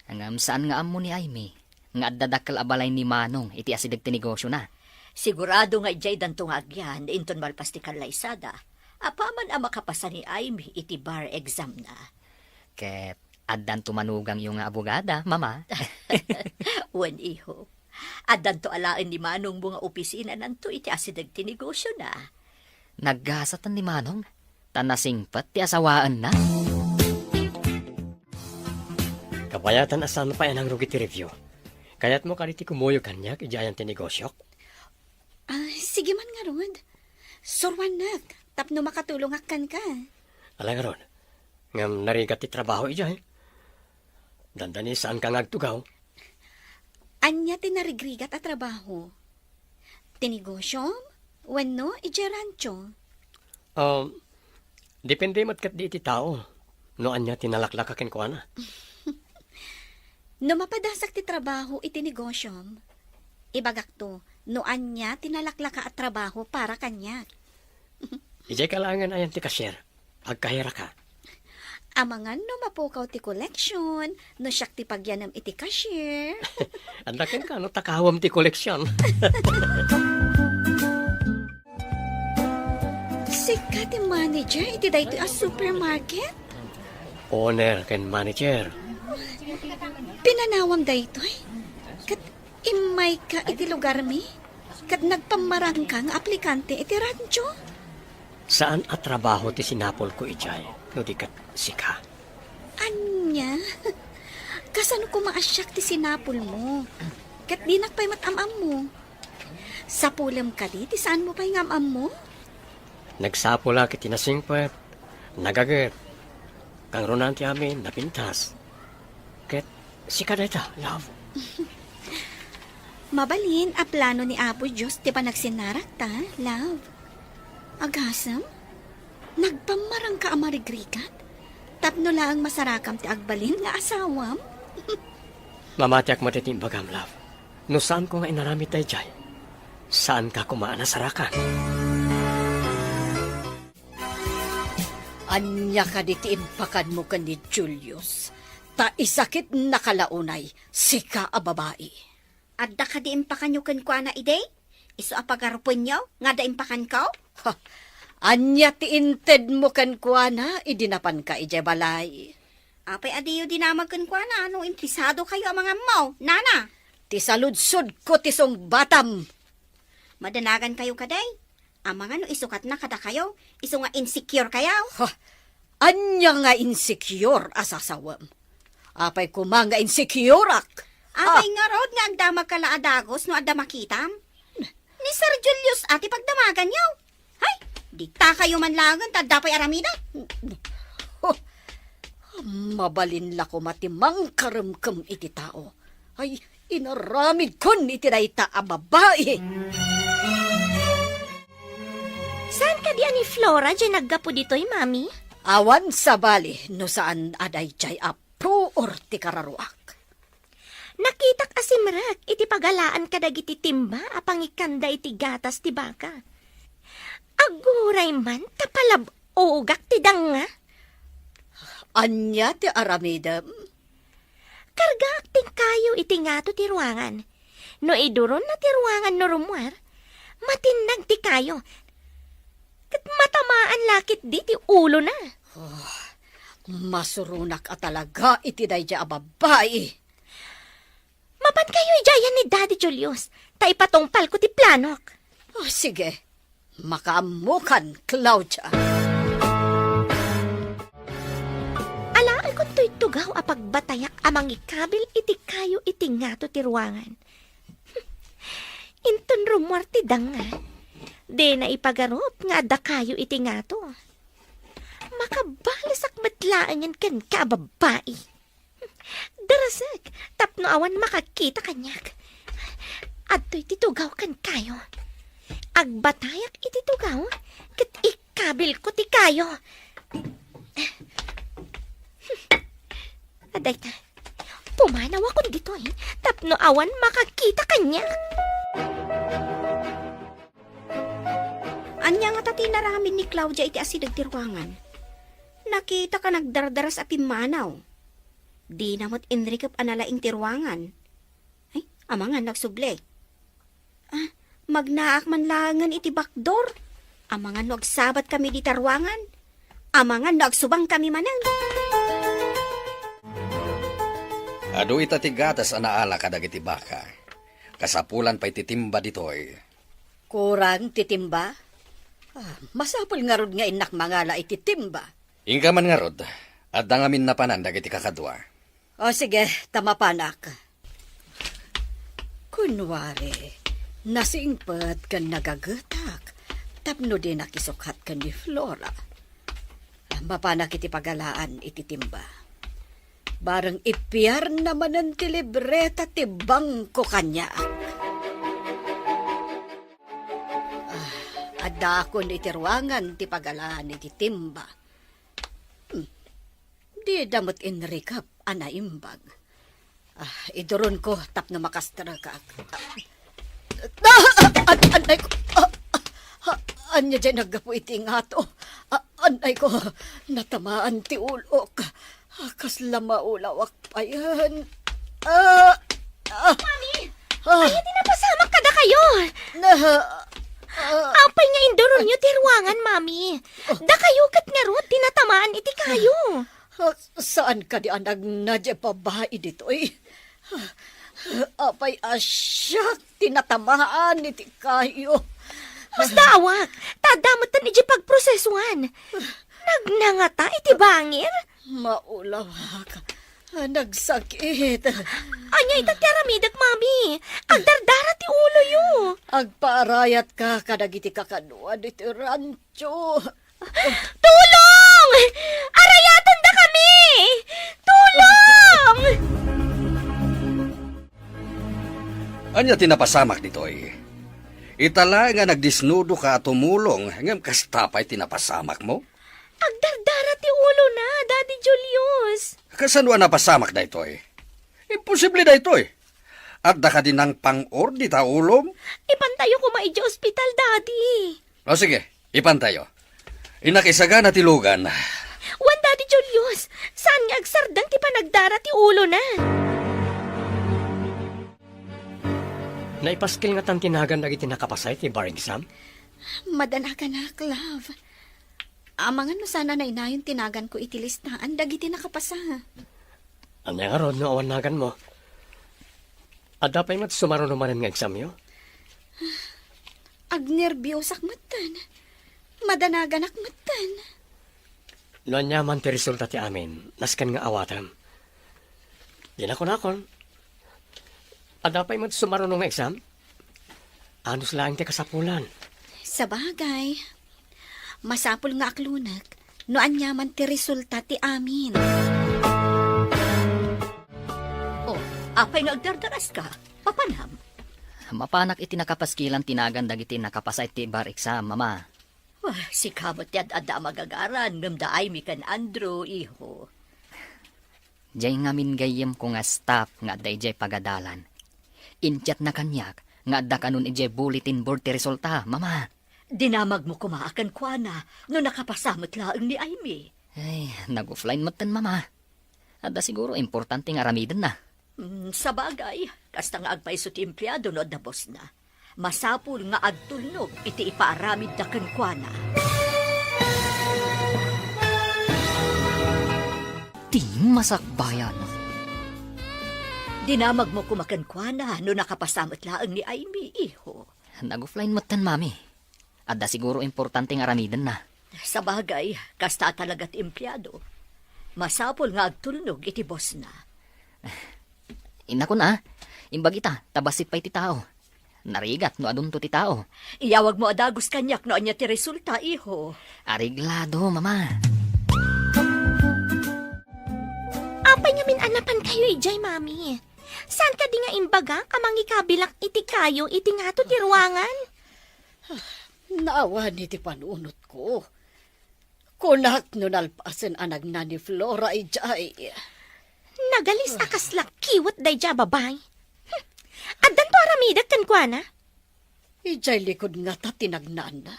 Ngem saan nga ammo ni Aimee nga adda dakkel a balay ni Manong iti asideg ti negosiona. Sigurado nga idiaydanto nga agyan inton malpas ti kallaysada, apaman a makapasa ni Aimee iti bar examna. Ket addanto manugangyo nga abogada, Mama. Wen, iho. Addanto alaen ni Manongmo nga opisinananto iti asideg ti negosiona. Naggasat ni Manong, ta nasingpet ti asawaenna. Kabayatan a saan pay a nangrugi ti review. Kayatmo kadi ti kumuyog kaniak idiay ayan ti negosiok? Ah, sige man ngarud. Suruannak, tapno makatulongak kenka. Ala ngarud, ngem narigat ti trabaho idiay. Dandani saanka nga agtugaw. Ania ti narigrigat a trabaho? Ti negosiom wenno idiay rancho? Um, depende met ketdi iti tao no ania ti nalaklaka kenkuana. No mapadasak ti trabaho iti negosiom, ibagakto no ania ti nalaklaka a trabaho para kaniak. Idiay kalaengen ayan ti cashier. Agkahiraka. Amangan no mapukaw ti koleksyon, no siak ti pagyanem iti cashier. Adda kenka no takawem ti koleksyon. Sika ti manager iti daytoy a supermarket? Owner ken manager. Pinanawam daytoy? Ket immayka iti lugarmi? Ket nagpammarangka nga aplikante iti rancho? Saan a trabaho ti sinapulko idiay, no di ket sika. Ania? Kasano koma a siak ti sinapulmo? Ket dinak pay met am-ammo. Sapulem kadi ti saanmo pay nga am-ammo? Nagsapulak iti nasingpet, nagaget. Kangrunaan ti amin, napintas. Ket sika dayta, love. Mabalin a plano ni Apo Dios ti panagsinarakta, love. Agasem, nagpammarangka a marigrigat? Tapno laeng masarakam ti agbalin nga asawam? Mamatiak met iti imbagam, love. No saanko nga inaramid daydiay, saanka koma a nasarakan. Ania kadi ti impakanmo ken ni Julius? Ta isakitnaka la unay, sika a babai. Adda kadi impakanyo kenkuana idi? Isu a pagarupenyo nga adda impakanko? Ha, ania ti intedmo kenkuana idi napanka idiay balay? Apay a diyo dinamag kenkuana no impisadokayo a mangammo, nana? Ti saludsodko ti sungbatam. Madanagankayo kadi? Amangan no isukatna kadakayo, isu nga insecure kayo. Ha? Ania nga insecure a sasawem? Apay koma nga insecure-ak? Apay Ah. ngarud nga agdamagka la a dagus no adda makitam? Ni Sir Julius a ti pagdamaganyo. Hay, ditakayo man laengen ta adda pay aramidek. Huh. Mabalin la koma ti mangkaremkem iti tao. Ay, inaramidkon iti dayta a babai. Saan kadi a ni Flora diay naggapu ditoy, Mami? Awan sabali no saan a daydiay a puor ti kararuak. Nakitak a simrek iti pagalaan kadagiti timba a pangikkanda iti gatas ti baka. Aguray man ta palab-ogak ti danga. Ania ti aramidem? Kargaak ti kayo iti ngato ti ruangan. No iduronna ti ruangan no rummuar, matinnag ti kayo. Ket matamaan la ketdi ti ulona. Oh, masuronak a talaga iti daydiay a babai. Mapankayo idiayen ni Daddy Julius, ta ipatungpalko ti planok. Oh, sige. Makaammokan, Claudia. Alaenko toy tugaw a pagbatayak a mangikabil iti kayo iti ngato ti ruangan. Inton rummuar ti danga, dina ipagarup nga adda kayo iti ngato. Makabalesak met laengen kenka a babai. Darasek, tapno awan makakita kaniak. Adtoy ti tugaw kenkayo. Agbatayak iti tugaw, ket ikabilko ti kayo. Adayta, pumanawakon ditoy, tapno awan makakita kaniak. Ania ngata ti inaramid ni Claudia iti asideg ti ruangan? Nakitak a nagdardaras a pimmanaw. Dina met inrikep a nalaing ti ruangan. Ay, amangan no agsubli. Ah, magnaak man laengen iti bakdor. Amangan no agsabat kami dita ruangan. Amangan no agsubang kami manen. Adu ita ti gatas a naala kadagiti baka. Kasapulan pay ti timba ditoy. Kurang ti timba? Ah, masapul ngarud nga innak mangala iti timba. Inka man ngarud, adda ngamin napanan dagiti kakadua. O sige, ta mapanak. Kunwari, nasingpet ken nagagetak tapno dinak isukkat ken ni Flora. Mapanak iti pagalaan iti timba. Bareng ipiarna manen ti libreta ti bangko kaniak. Ah, addakon iti ruangan ti pagalaan iti timba. Hmm. Dida met inrikep a naimbag. Ah, iduronko tapno makastrekak. Ah, ah, an-, annay ko. Ah, ah, ah, ania diay naggapu iti ngato? Ah, annay ko, natamaan ti ulok. Ah, kasla maulawak payen. Ah, ah, Mami, ah. Ania ti napasamak kadakayo? Na, ah. Apay nga induronyo ti ruangan, Mami? Oh. Dakayo ket ngarud ti natamaan iti kayo. Ah, saan kadi a nagna diay babai ditoy? Apay a siak ti natamaan iti kayo. Masdaawak, ta adda metten idiay pagprosesoan. Nagna ngata iti bangir? Maulawak. Nagsakit. Ania ita ti aramidek, Mami? Agdardara ti uloyo. Agpaarayatka kadagiti kakadua ditoy rancho. Tulong! Arayatendakami! Tulong! Ania ti napasamak ditoy? Ita laeng a nagdisnudoka a tumulong, ngem kasta pay ti napasamakmo? Agdardara ti ulona, Daddy Julius. Kasano a napasamak daytoy? Imposible daytoy. Adda kadi nangpang-or dita ulom? Ipantayo koma idiay ospital, Daddy. O sige, ipantayo. Innak isagana ti lugan. Wen, Daddy Julius, saan nga agsardeng ti panagdara ti ulona. Naipaskil ngatan ti nagan dagiti nakapasa iti bar exam? Madanaganak, love. Amangan no saan a nainayon ti naganko iti listaan dagiti nakapasa. Ania ngarud no awan naganmo? Adda pay met sumaruno manen nga examyo? Agnerbiosak metten. Madanaganak metten. No aniaman ti resulta ti amin, nasken nga awatem. Di na kunakon. Adda pay met sumaruno nga exam? Anus laeng ti kasapulan. Sabagay, masapul nga aklunek no aniaman ti resulta ti amin. Oh, apay nga agdardaras ka? Papanam? Mapanak iti nakapaskilan ti nagan dagiti nakapasa iti bar exam, Mama. Ah, sika met ti ad-adda a magagaran, ngem da Aimee ken Andrew, iho. Jay ngamin gayyemko nga staff nga adda idiay pagadalan. Inchatna kaniak nga adda kanon idiay bulletin board ti resulta, Mama. Dinamagmo koma a kenkuana no nakapasa met laeng ni Aimee. Ay, nag-offline metten, Mama. Adda siguro importante nga aramidenna. Mm, sabagay, kasta nga agpayso ti empleado no adda bossna. Masapul nga agtulnog iti ipaaramidda kenkuana. Ti masakbayan. Dinamagmo koma kenkuana no nakapasa met laeng ni Aimee, iho. Nag-offline metten, Mami. Adda siguro importante nga aramidenna. Sabagay, kasta talaga ti empleado. Masapul nga agtulnog iti bossna. Inakon a, imbag ita, ta bassit pay ti tao. Narigat no adunto ti tao. Iyawagmo a dagus kaniak no ania ti resulta, iho. Areglado, Mama. Apay ngamin a napankayo idiay, Mami? Saan kadi nga imbagak a mangikabilak iti kayo iti ngato ti ruangan? Naawan iti panunotko. Kunak no nalpasen a nagna ni Flora idiay. Nagalis a kasla kiwet daydiay a babai. Hmm. Addanto aramidek kenkuana? Idiay likod ngata ti nagnana.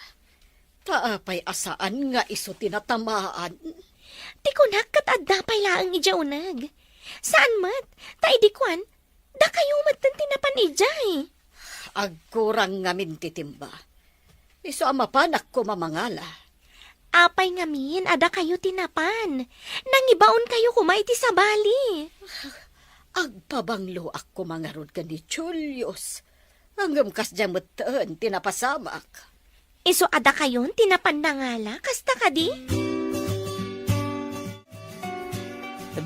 Ta apay a saan nga isu ti natamaan? Ti kunak ket adda pay laeng idiay uneg. Saan met, ta idi kuan, dakayo metten ti napan idiay. Agkurang ngamin ti timba. Isu a mapanak koma mangala. Apay ngamin a dakayo ti napan? Nangibaonkayo koma iti sabali. Agpabangloak koma ngarud ken ni Julius. Ngem kasdiay metten ti napasamak. Isu a dakayon ti napan nangala, kasta kadi?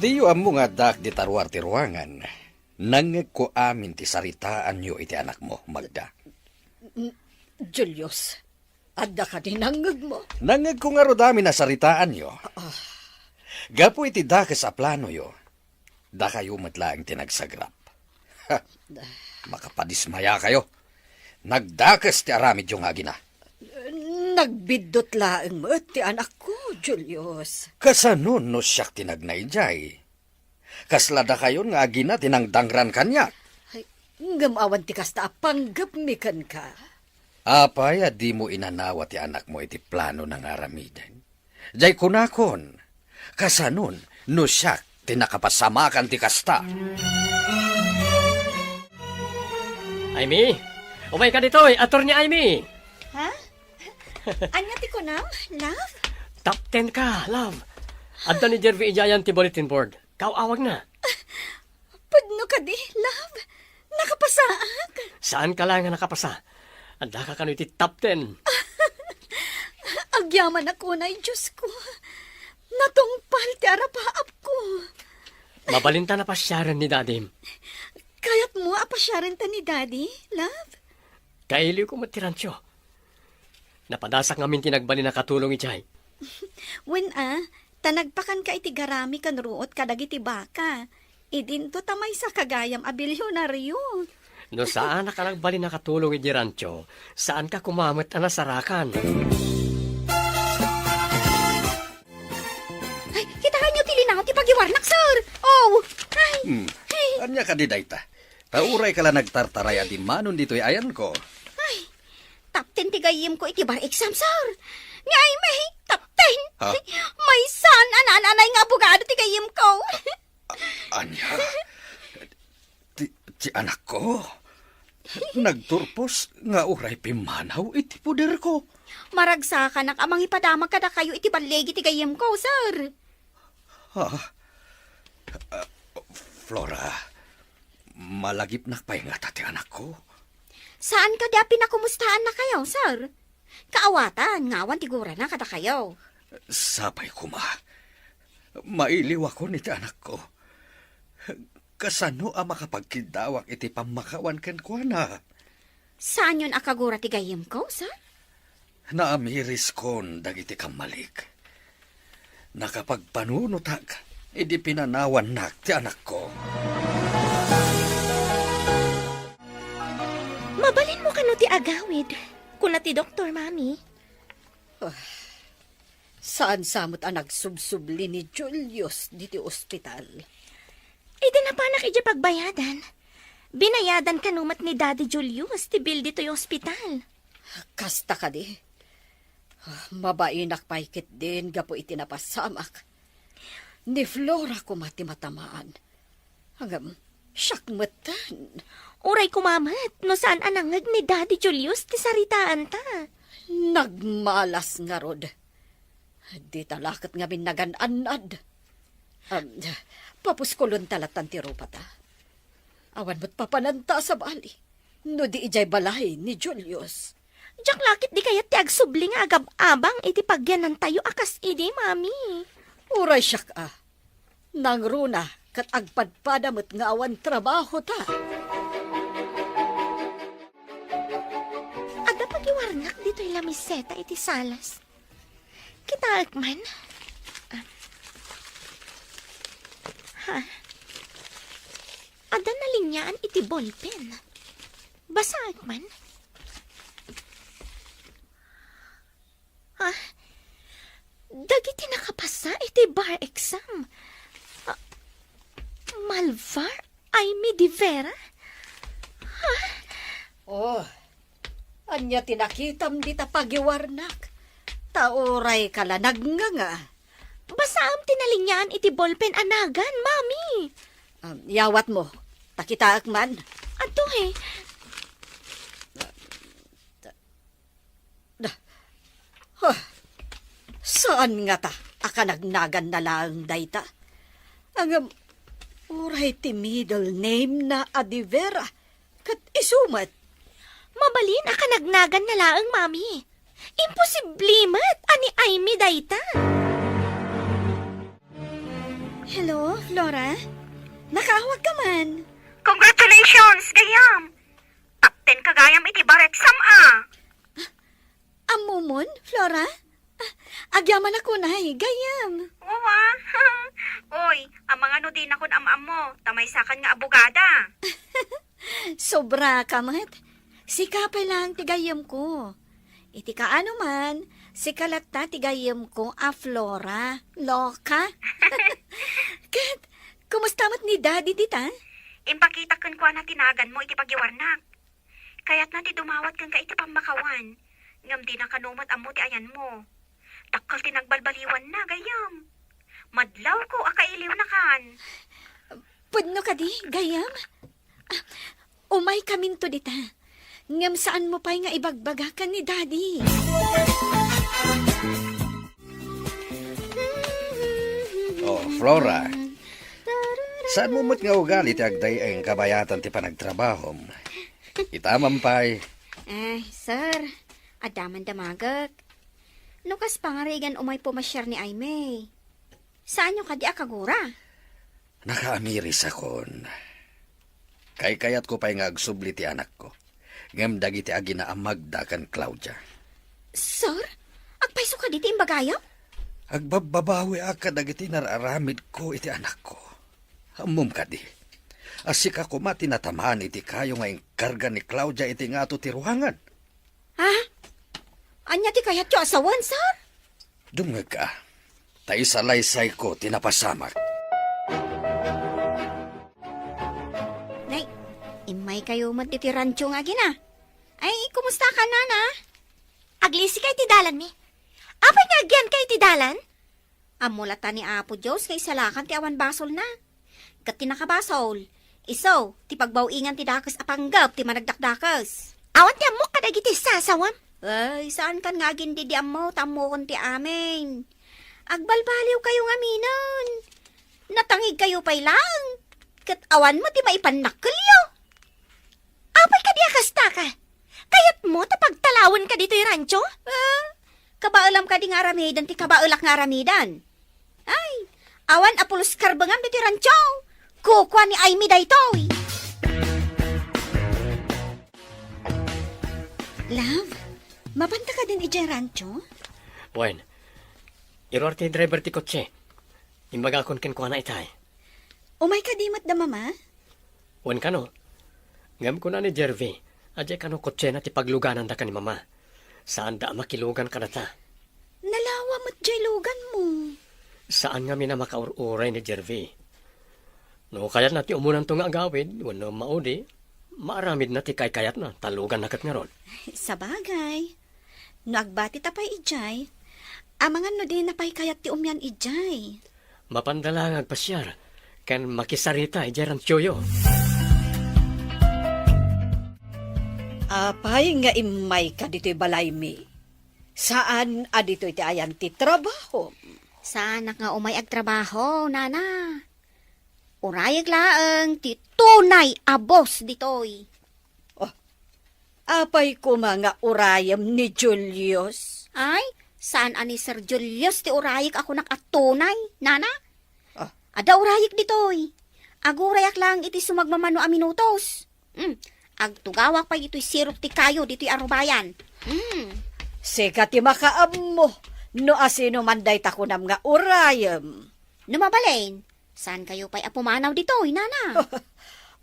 Diyo ammo nga addaak dita ruar ti ruangan. Nangngegko amin ti saritaanyo iti anakmo, Magda. N-, Julius, adda kadi nangngegmo? Nangngegko ngarud amin a saritaanyo. Ah. Gapu iti dakes a planoyo, dakayo met laeng ti nagsagrap. Ha! Makapadismayakayo. Nagdakes ti aramidyo nga agina. Nagbiddut laeng met ti anakko, Julius. Kasano no siak ti nagna idiay? Kasla dakayon nga agina ti nangdangran kaniak. Ay, ngem awan ti kasta a panggepmi kenka. Apay a dimo inanawa ti anakmo iti plano nga aramiden? Jay kunakon, kasanon no siak ti nakapasamakan ti kasta? Aimee, umayka ditoy, Attorney Aimee. Ha? Ania ti kunam, love? Top ten ka, love. Adda ni Jervy idiayan ti bulletin board. Kaaw-awagna. Pudno kadi, love? Nakapasaak? Saanka laeng a nakapasa. Addaka kano iti top ten. Agyamanak unay, Diosko. Natungpal ti arapaapko. Mabalinta a pasiaren ni Dadim. Kayatmo a pasiarenta ni Daddy, love? Kailiwko met ti rancho. Napadasak ngamin ti nagbalin a katulong idiay. Wen a, ta nagpakanka iti garami ken ruot kadagiti baka. Idinto ta maysaka gayam a bilionario. No saanak a nagbalin a katulong idiay rancho, saanka koma met a nasarakan. Ay, kitaenyo ti linaw ti pagiwarnak, sir! Oh! Ay! Hmm. Ay! Ania kadi dayta? Ta urayka la nagtartaray a dimmanon ditoy ayanko. Ay! Top ten ti gayyemko iti bar exam, sir! Nga Aimee, top ten! Ha? Maysan a naan-anay nga abogado ti gayyemko! A-, ania? Ti, ti anakko? Nagturpos nga uray pimmanaw iti poderko. Maragsakanak a mangipadamag kadakayo iti balligi ti gayyemko, sir. Ah, ah, Flora, malagipnak pay ngata ti anakko? Saan kadi a pinakumustaannakayo, sir? Kaawatan nga awan ti gurana kadakayo. Sapay koma. Mailiwakon iti anakko. Kasano a makapagkiddawak iti pammakawan kenkuana? Saanyon a kagura ti gayyemko, sir? Naamiriskon dagiti kammalik. Nakapagpanunotak idi pinanawannak ti anakko. Mabalinmo kano ti agawid, kuna ti doktor, Mami. Ah, saan sa met a nagsubsubli ni Julius diti ospital? Idi napanak idiay pagbayadan, binayadan kano met ni Daddy Julius ti bill ditoy ospital. Kasta kadi? Ah, mabainak pay ketdin gapu iti napasamak. Ni Flora koma ti matamaan. Ngem, siak metten. Uray koma met no saan a nangngeg ni Daddy Julius ti saritaanta. Nagmalas ngarud. Dita la ket ngamin nagan-annad. Am, papuskulonta latan ti rupata. Awan met papananta a sabali no di idiay balay ni Julius. Diak la ketdi kayat ti agsubli nga agab-abang iti pagyanantayo a kas idi, Mami. Uray siak a. Nangruna ket agpadpada met nga awan trabahota. Adda pagiwarnak ditoy lamiseta iti salas. Kitaek man. Ah. Ha? Adda nalinyaan iti ballpen. Basaek man. Ah, dagiti nakapasa iti bar exam. Ah, Malvar Aimee de Vera? Ah? Oh, ania ti nakitam dita pagiwarnak? Ta uray ka la nagnganga. Basaam ti nalinyaan iti ballpen a nagan, Mami. Um, yawatmo. Ta kitaek man. Adtoy. Da, huh, saan ngata a kanagnaganna laeng dayta? Ngem, uray ti middle name na a de Vera, ket isu met. Mabalin a kanagnaganna laeng, Mami. Imposible met a ni Aimee dayta. Hello, Flora? Nakaawag ka man. Congratulations, gayyem! Top ten ka gayam iti bar exam, a. Ammomon, Flora? Ah, agyamanak unay, gayyem. Ua. Oy, amangan no dinakon am-ammo, ta maysakan nga abogada. Sobra ka met. Sika pay lang ti gayyemko. Iti kaano man, sika latta ti gayyemko a Flora. Loka. Ket, kumusta met ni Daddy dita? Impakitak kenkuana ti naganmo iti pagiwarnak. Kayatna ti dumawat kenka iti pammakawan, ngem dina kano met ammo ti ayanmo. Dakkel ti nagbalbaliwanna, gayyem. Madlawko a kailiwnakan. Pudno kadi, gayyem? Ah, umaykaminto dita. Ngem saanmo pay nga ibagbaga ken ni Daddy? Oh, Flora. Saanmo met nga ugali ti agday-ay nga kabayatan ti panagtrabahom? Ita man pay. Eh, sir, adda man damagek. No kas pangarigan umay pumasiar ni Aimee, saanyo kadi a kagura? Nakaamirisakon. Kaykayatko pay nga agsubli ti anakko, ngem dagiti aginaamagda ken Claudia. Sir, agpayso kadi ti imbagayo? Agbabbabawiak kadagiti nar-aramidko iti anakko. Ammom kadi, a sika koma ti natamaan iti kayo nga inkarga ni Claudia iti ngato ti ruangan. Ha? Ania ti kayatyo a sawen, sir? Dumngegka, ta isalaysayko ti napasamak. Nay, immaykayo met iti rancho nga agina. Ay, kumusta ka, nana? Aglisi ka iti dalanmi. Apay nga agyanka iti dalan? Ammo latta ni Apo Dios nga isalakan ti awan basolna. Ket ti nakabasol, isu ti pagbaw-ingan ti dakes a panggep ti managdakdakes. Awan ti ammok kadagiti sasawem. Ay, saankan nga agindidi ammo ta ammokon ti amin. Agbalbaliwkayo ngaminen. Natangigkayo pay laeng. Ket awan met ti maipannakkelyo. Apay kadi a kasta ka? Kayatmo ta pagtalawenka ditoy rancho? Ah, kabaelam kadi nga aramiden ti kabaelak nga aramiden? Ay, awan a pulos karbengam ditoy rancho. Kukua ni Aimee daytoy! Love, mapanta kadin idiay rancho? Wen, iruar ti driver ti kotse. Imbagakon kenkuana itay. Umay kadi met da Mama? Wen kano. Ngem kuna ni Jervie, a diay kano kotsena ti paglugananda ken ni Mama. Saanda a makilugan kadata. Nalawa met diay luganmo. Saan ngamin a makaur-uray ni Jervie. No kayatna ti umunanto nga agawid wenno maudi, maaramidna ti kaykayatna ta luganna ket ngarud. Sabagay. No agbatit a pay idiay, amangan no dina pay kayat ti umian idiay. Mapanda la nga agpasiar ken makisarita idiay ranchoyo. Apay nga immayka ditoy balaymi? Saan a ditoy ti ayan ti trabahom? Saanak nga umay agtrabaho, nana. Urayek laeng ti tunay a boss ditoy. Oh, apay koma nga urayem ni Julius? Ay, saan a ni Sir Julius ti urayek a kunak a tunay, nana? Ah. Adda urayek ditoy. Agurayak laeng iti sumagmamano a minutos. Hmm, agtugawak pay ditoy sirok ti kayo ditoy a rubayan. Hmm. Sika ti makaammo no asino man dayta kunam nga urayem. No mabalin, saan kayo pay a pumanaw ditoy, nana?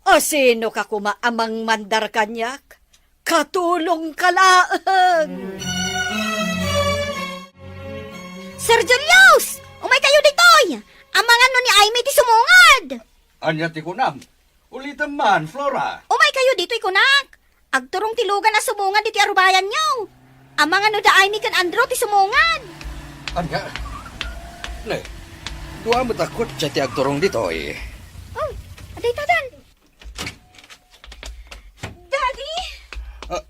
Asino ka koma a mangmandar kaniak? Katulong ka laeng. Sir Julius! Umay kayo ditoy! Amangan no ni Aimee ti sumungad! Ania ti kunam? Ulitem man, Flora. Umay kayo ditoy kunak. Agturong ti lugan a sumungad ditoy a rubayanyo. Amangan no da Aimee ken Andrew ti sumungad. Ania? Ne, dua met a kotse ti agturong ditoy. Oh, adda itadan. Daddy! Ah,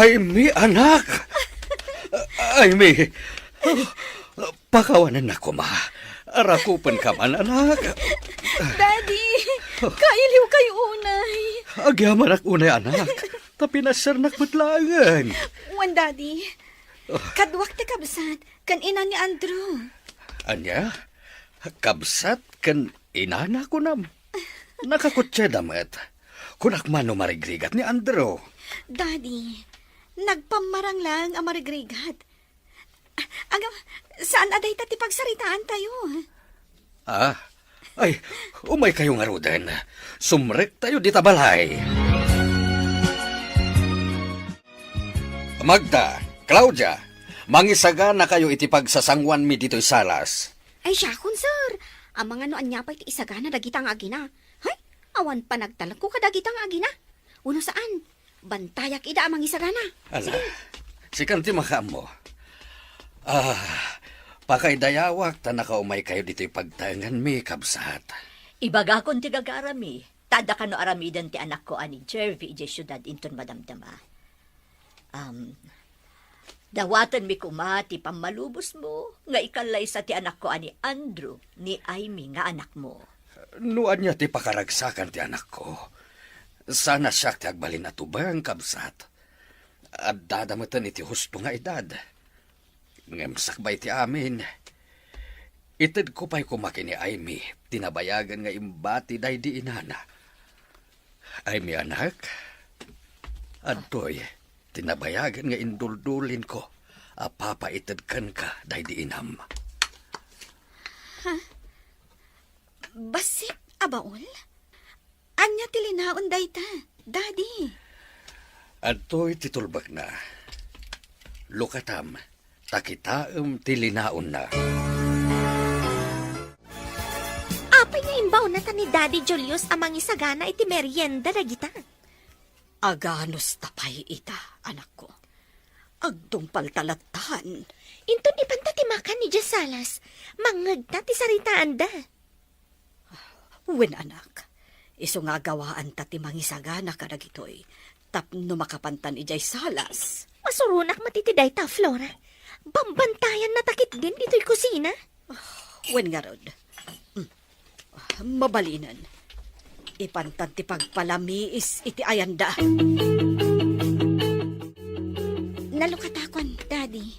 Aimee, anak! Aimee! Oh, pakawanennak koma. Arakupenka man, anak. Daddy, kailiw kayo unay. Agyamanak unay, anak. Ta pinasernak met laengen. Wen, Daddy. Oh. Kaduak ti kabsat, ken ina ni Andrew. Ania? Kabsat ken inana, kunam? Nakakotseda met. Kunak man no marigrigat ni Andrew. Daddy, nagpammarang laeng a marigrigat. Agam, saan a dayta ti pagsaritaantayo? Ah, ay, umay kayo ngaruden. Sumrektayo dita balay. Magda, Claudia, mangisagana kayo iti pagsasanguanmi ditoy salas. Ay, siakon, sir. Amangan no ania pay ti isagana dagita nga agina. Hay, awan panagtalekko kadagita nga agina. Wenno saan, bantayak ida a mangisagana. Ala, sikan ti makaammo. Ah, pakaidayawak ta nakaumay kayo ditoy pagtaenganmi, kabsat. Ibagakon ti gagarami, ta adda kano aramiden ti anakko a ni Jervy idiay siudad inton madamdama. Am, dawatenmi koma ti pammalubosmo nga ikallaysa ti anakko a ni Andrew, ni Aimee nga anakmo. No ania ti pakaragsakan ti anakko, saan a siak ti agbalin a tubeng, kabsat. Addada meten iti husto nga edad. Ngem sakbay ti amin, itedko pay koma ken ni Aimee ti nabayagen nga imbati daydi inana. Aimee, anak, adtoy ti nabayagen nga induldulinko a papaited kenka daydi inam. Ha? Bassit a baul? Ania ti linaon dayta, Daddy? Adtoy ti tulbekna. Lukatam, ta kitaem ti linaonna. Apay nga imbaonna ta ni Daddy Julius a mangisagana iti merienda dagita? Aganos ta pay ita, anakko. Agtungpalta lattan. Inton ipanta ti makan idiay salas, mangngegta ti saritaanda. Wen, anak, isu nga agawaanta ti mangisagana kadagitoy tapno makapantan idiay salas. Masuronak met iti dayta, Flora. Bambantayanna ta ketdin ditoy kusina. Wen ngarud. Mm. Mabalinen. Ipantan ti pagpalamiis iti ayanda. Nalukatakon, Daddy.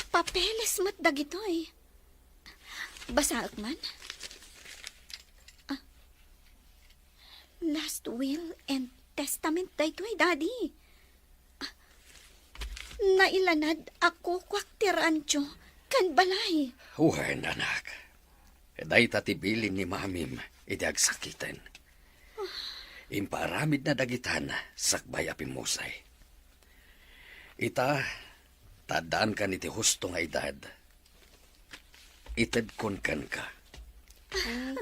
Papeles met dagitoy. Basaek man. Last will and testament daytoy, Daddy. Ah, nailanad a kukuak ti rancho ken balay. Wen, anak. Dayta ti bilin ni Mamim iti agsakiten. Impaaramidna dagitan sakbay a pimmusay. Ita, ta addaankan iti husto nga edad. Itedkon kenka. Ay,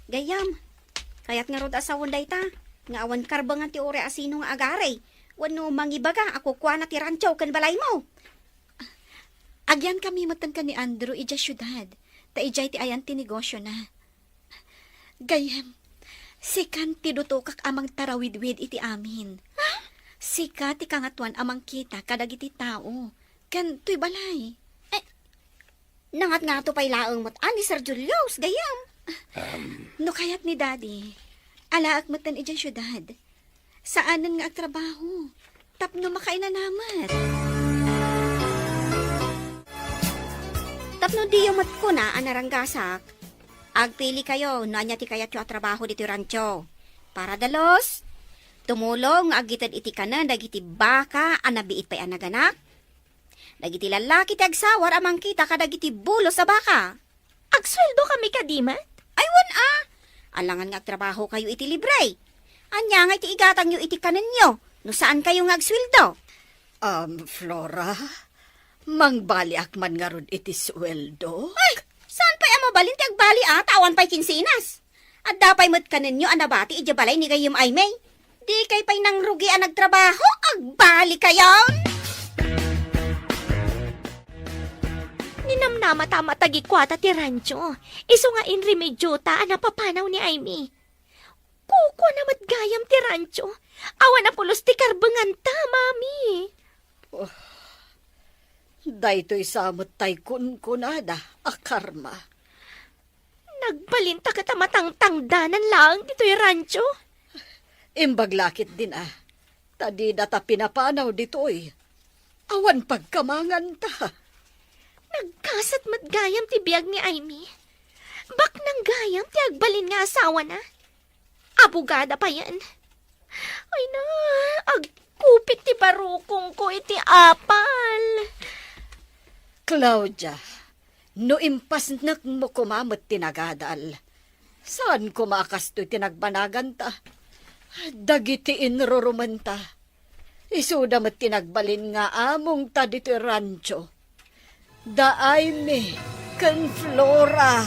gayyem, kayat ngarud a sawen dayta, nga awan karbengan ti uray a sino nga agari, wenno mangibaga a kukuana ti rancho ken balaymo. Agyankami metten ken ni Andrew idiay siudad, ta idiay ti ayan ti negosiona. Gayyem, sikan ti dutokak a mangtarawidwid iti amin. Ha? Sika ti kangatoan a mangkita kadagiti tao, ken toy balay. Eh, nangatngato pay laeng met a ni Sir Julius, gayyem. Um. No kayat ni Daddy, alaek metten idiay siudad. Saanen nga agtrabaho, tapno makainanamet. Tapno diyo met kuna a naranggasak, agpili kayo no ania ti kayatyo a trabaho ditoy rancho. Para dalus, tumulong nga agited iti kanen dagiti baka a nabiit pay a naganak, dagiti lallaki ti agsawar a mangkita kadagiti bulos a baka. Agsueldo kami kadi met? Ay, wen a! Alangan nga agtrabaho kayo iti libre. Ania nga iti igatangyo iti kanenyo no saan kayo nga agsueldo? Um, Flora, mangbaliak man ngarud iti sueldo? Ay, saan pay a mabalin ti agbali a ta awan pay kinsenas? Adda pay met kanenyo a nabati idiay balay ni gayyem Aimee. Dikay pay nangrugi a nagtrabaho, agbali kayon! Ninamnamata met a gikuata ti rancho, isu nga inremediota a napapanaw ni Aimee. Kukuana met gayam ti rancho, awan a pulos ti karbenganta, Mami. Oh, daytoy sa met tay kunkunada a karma. Nagbalinta ket a matangtangdanan laeng ditoy rancho. Imbag la ketdin a, ta didata pinapanaw ditoy. Awan pagkamanganta. Nagkasat met gayam ti biag ni Aimee. Baknang gayam ti agbalin nga asawana. Abogada payen. Ay na, agkupit ti barukongko iti apal. Claudia, no impasnekmo koma met ti nagadal, saan koma a kastoy ti nagbanaganta. Dagiti inrurumenta, isuda met ti nagbalin nga amongta ditoy rancho. Da Aimee ken Flora.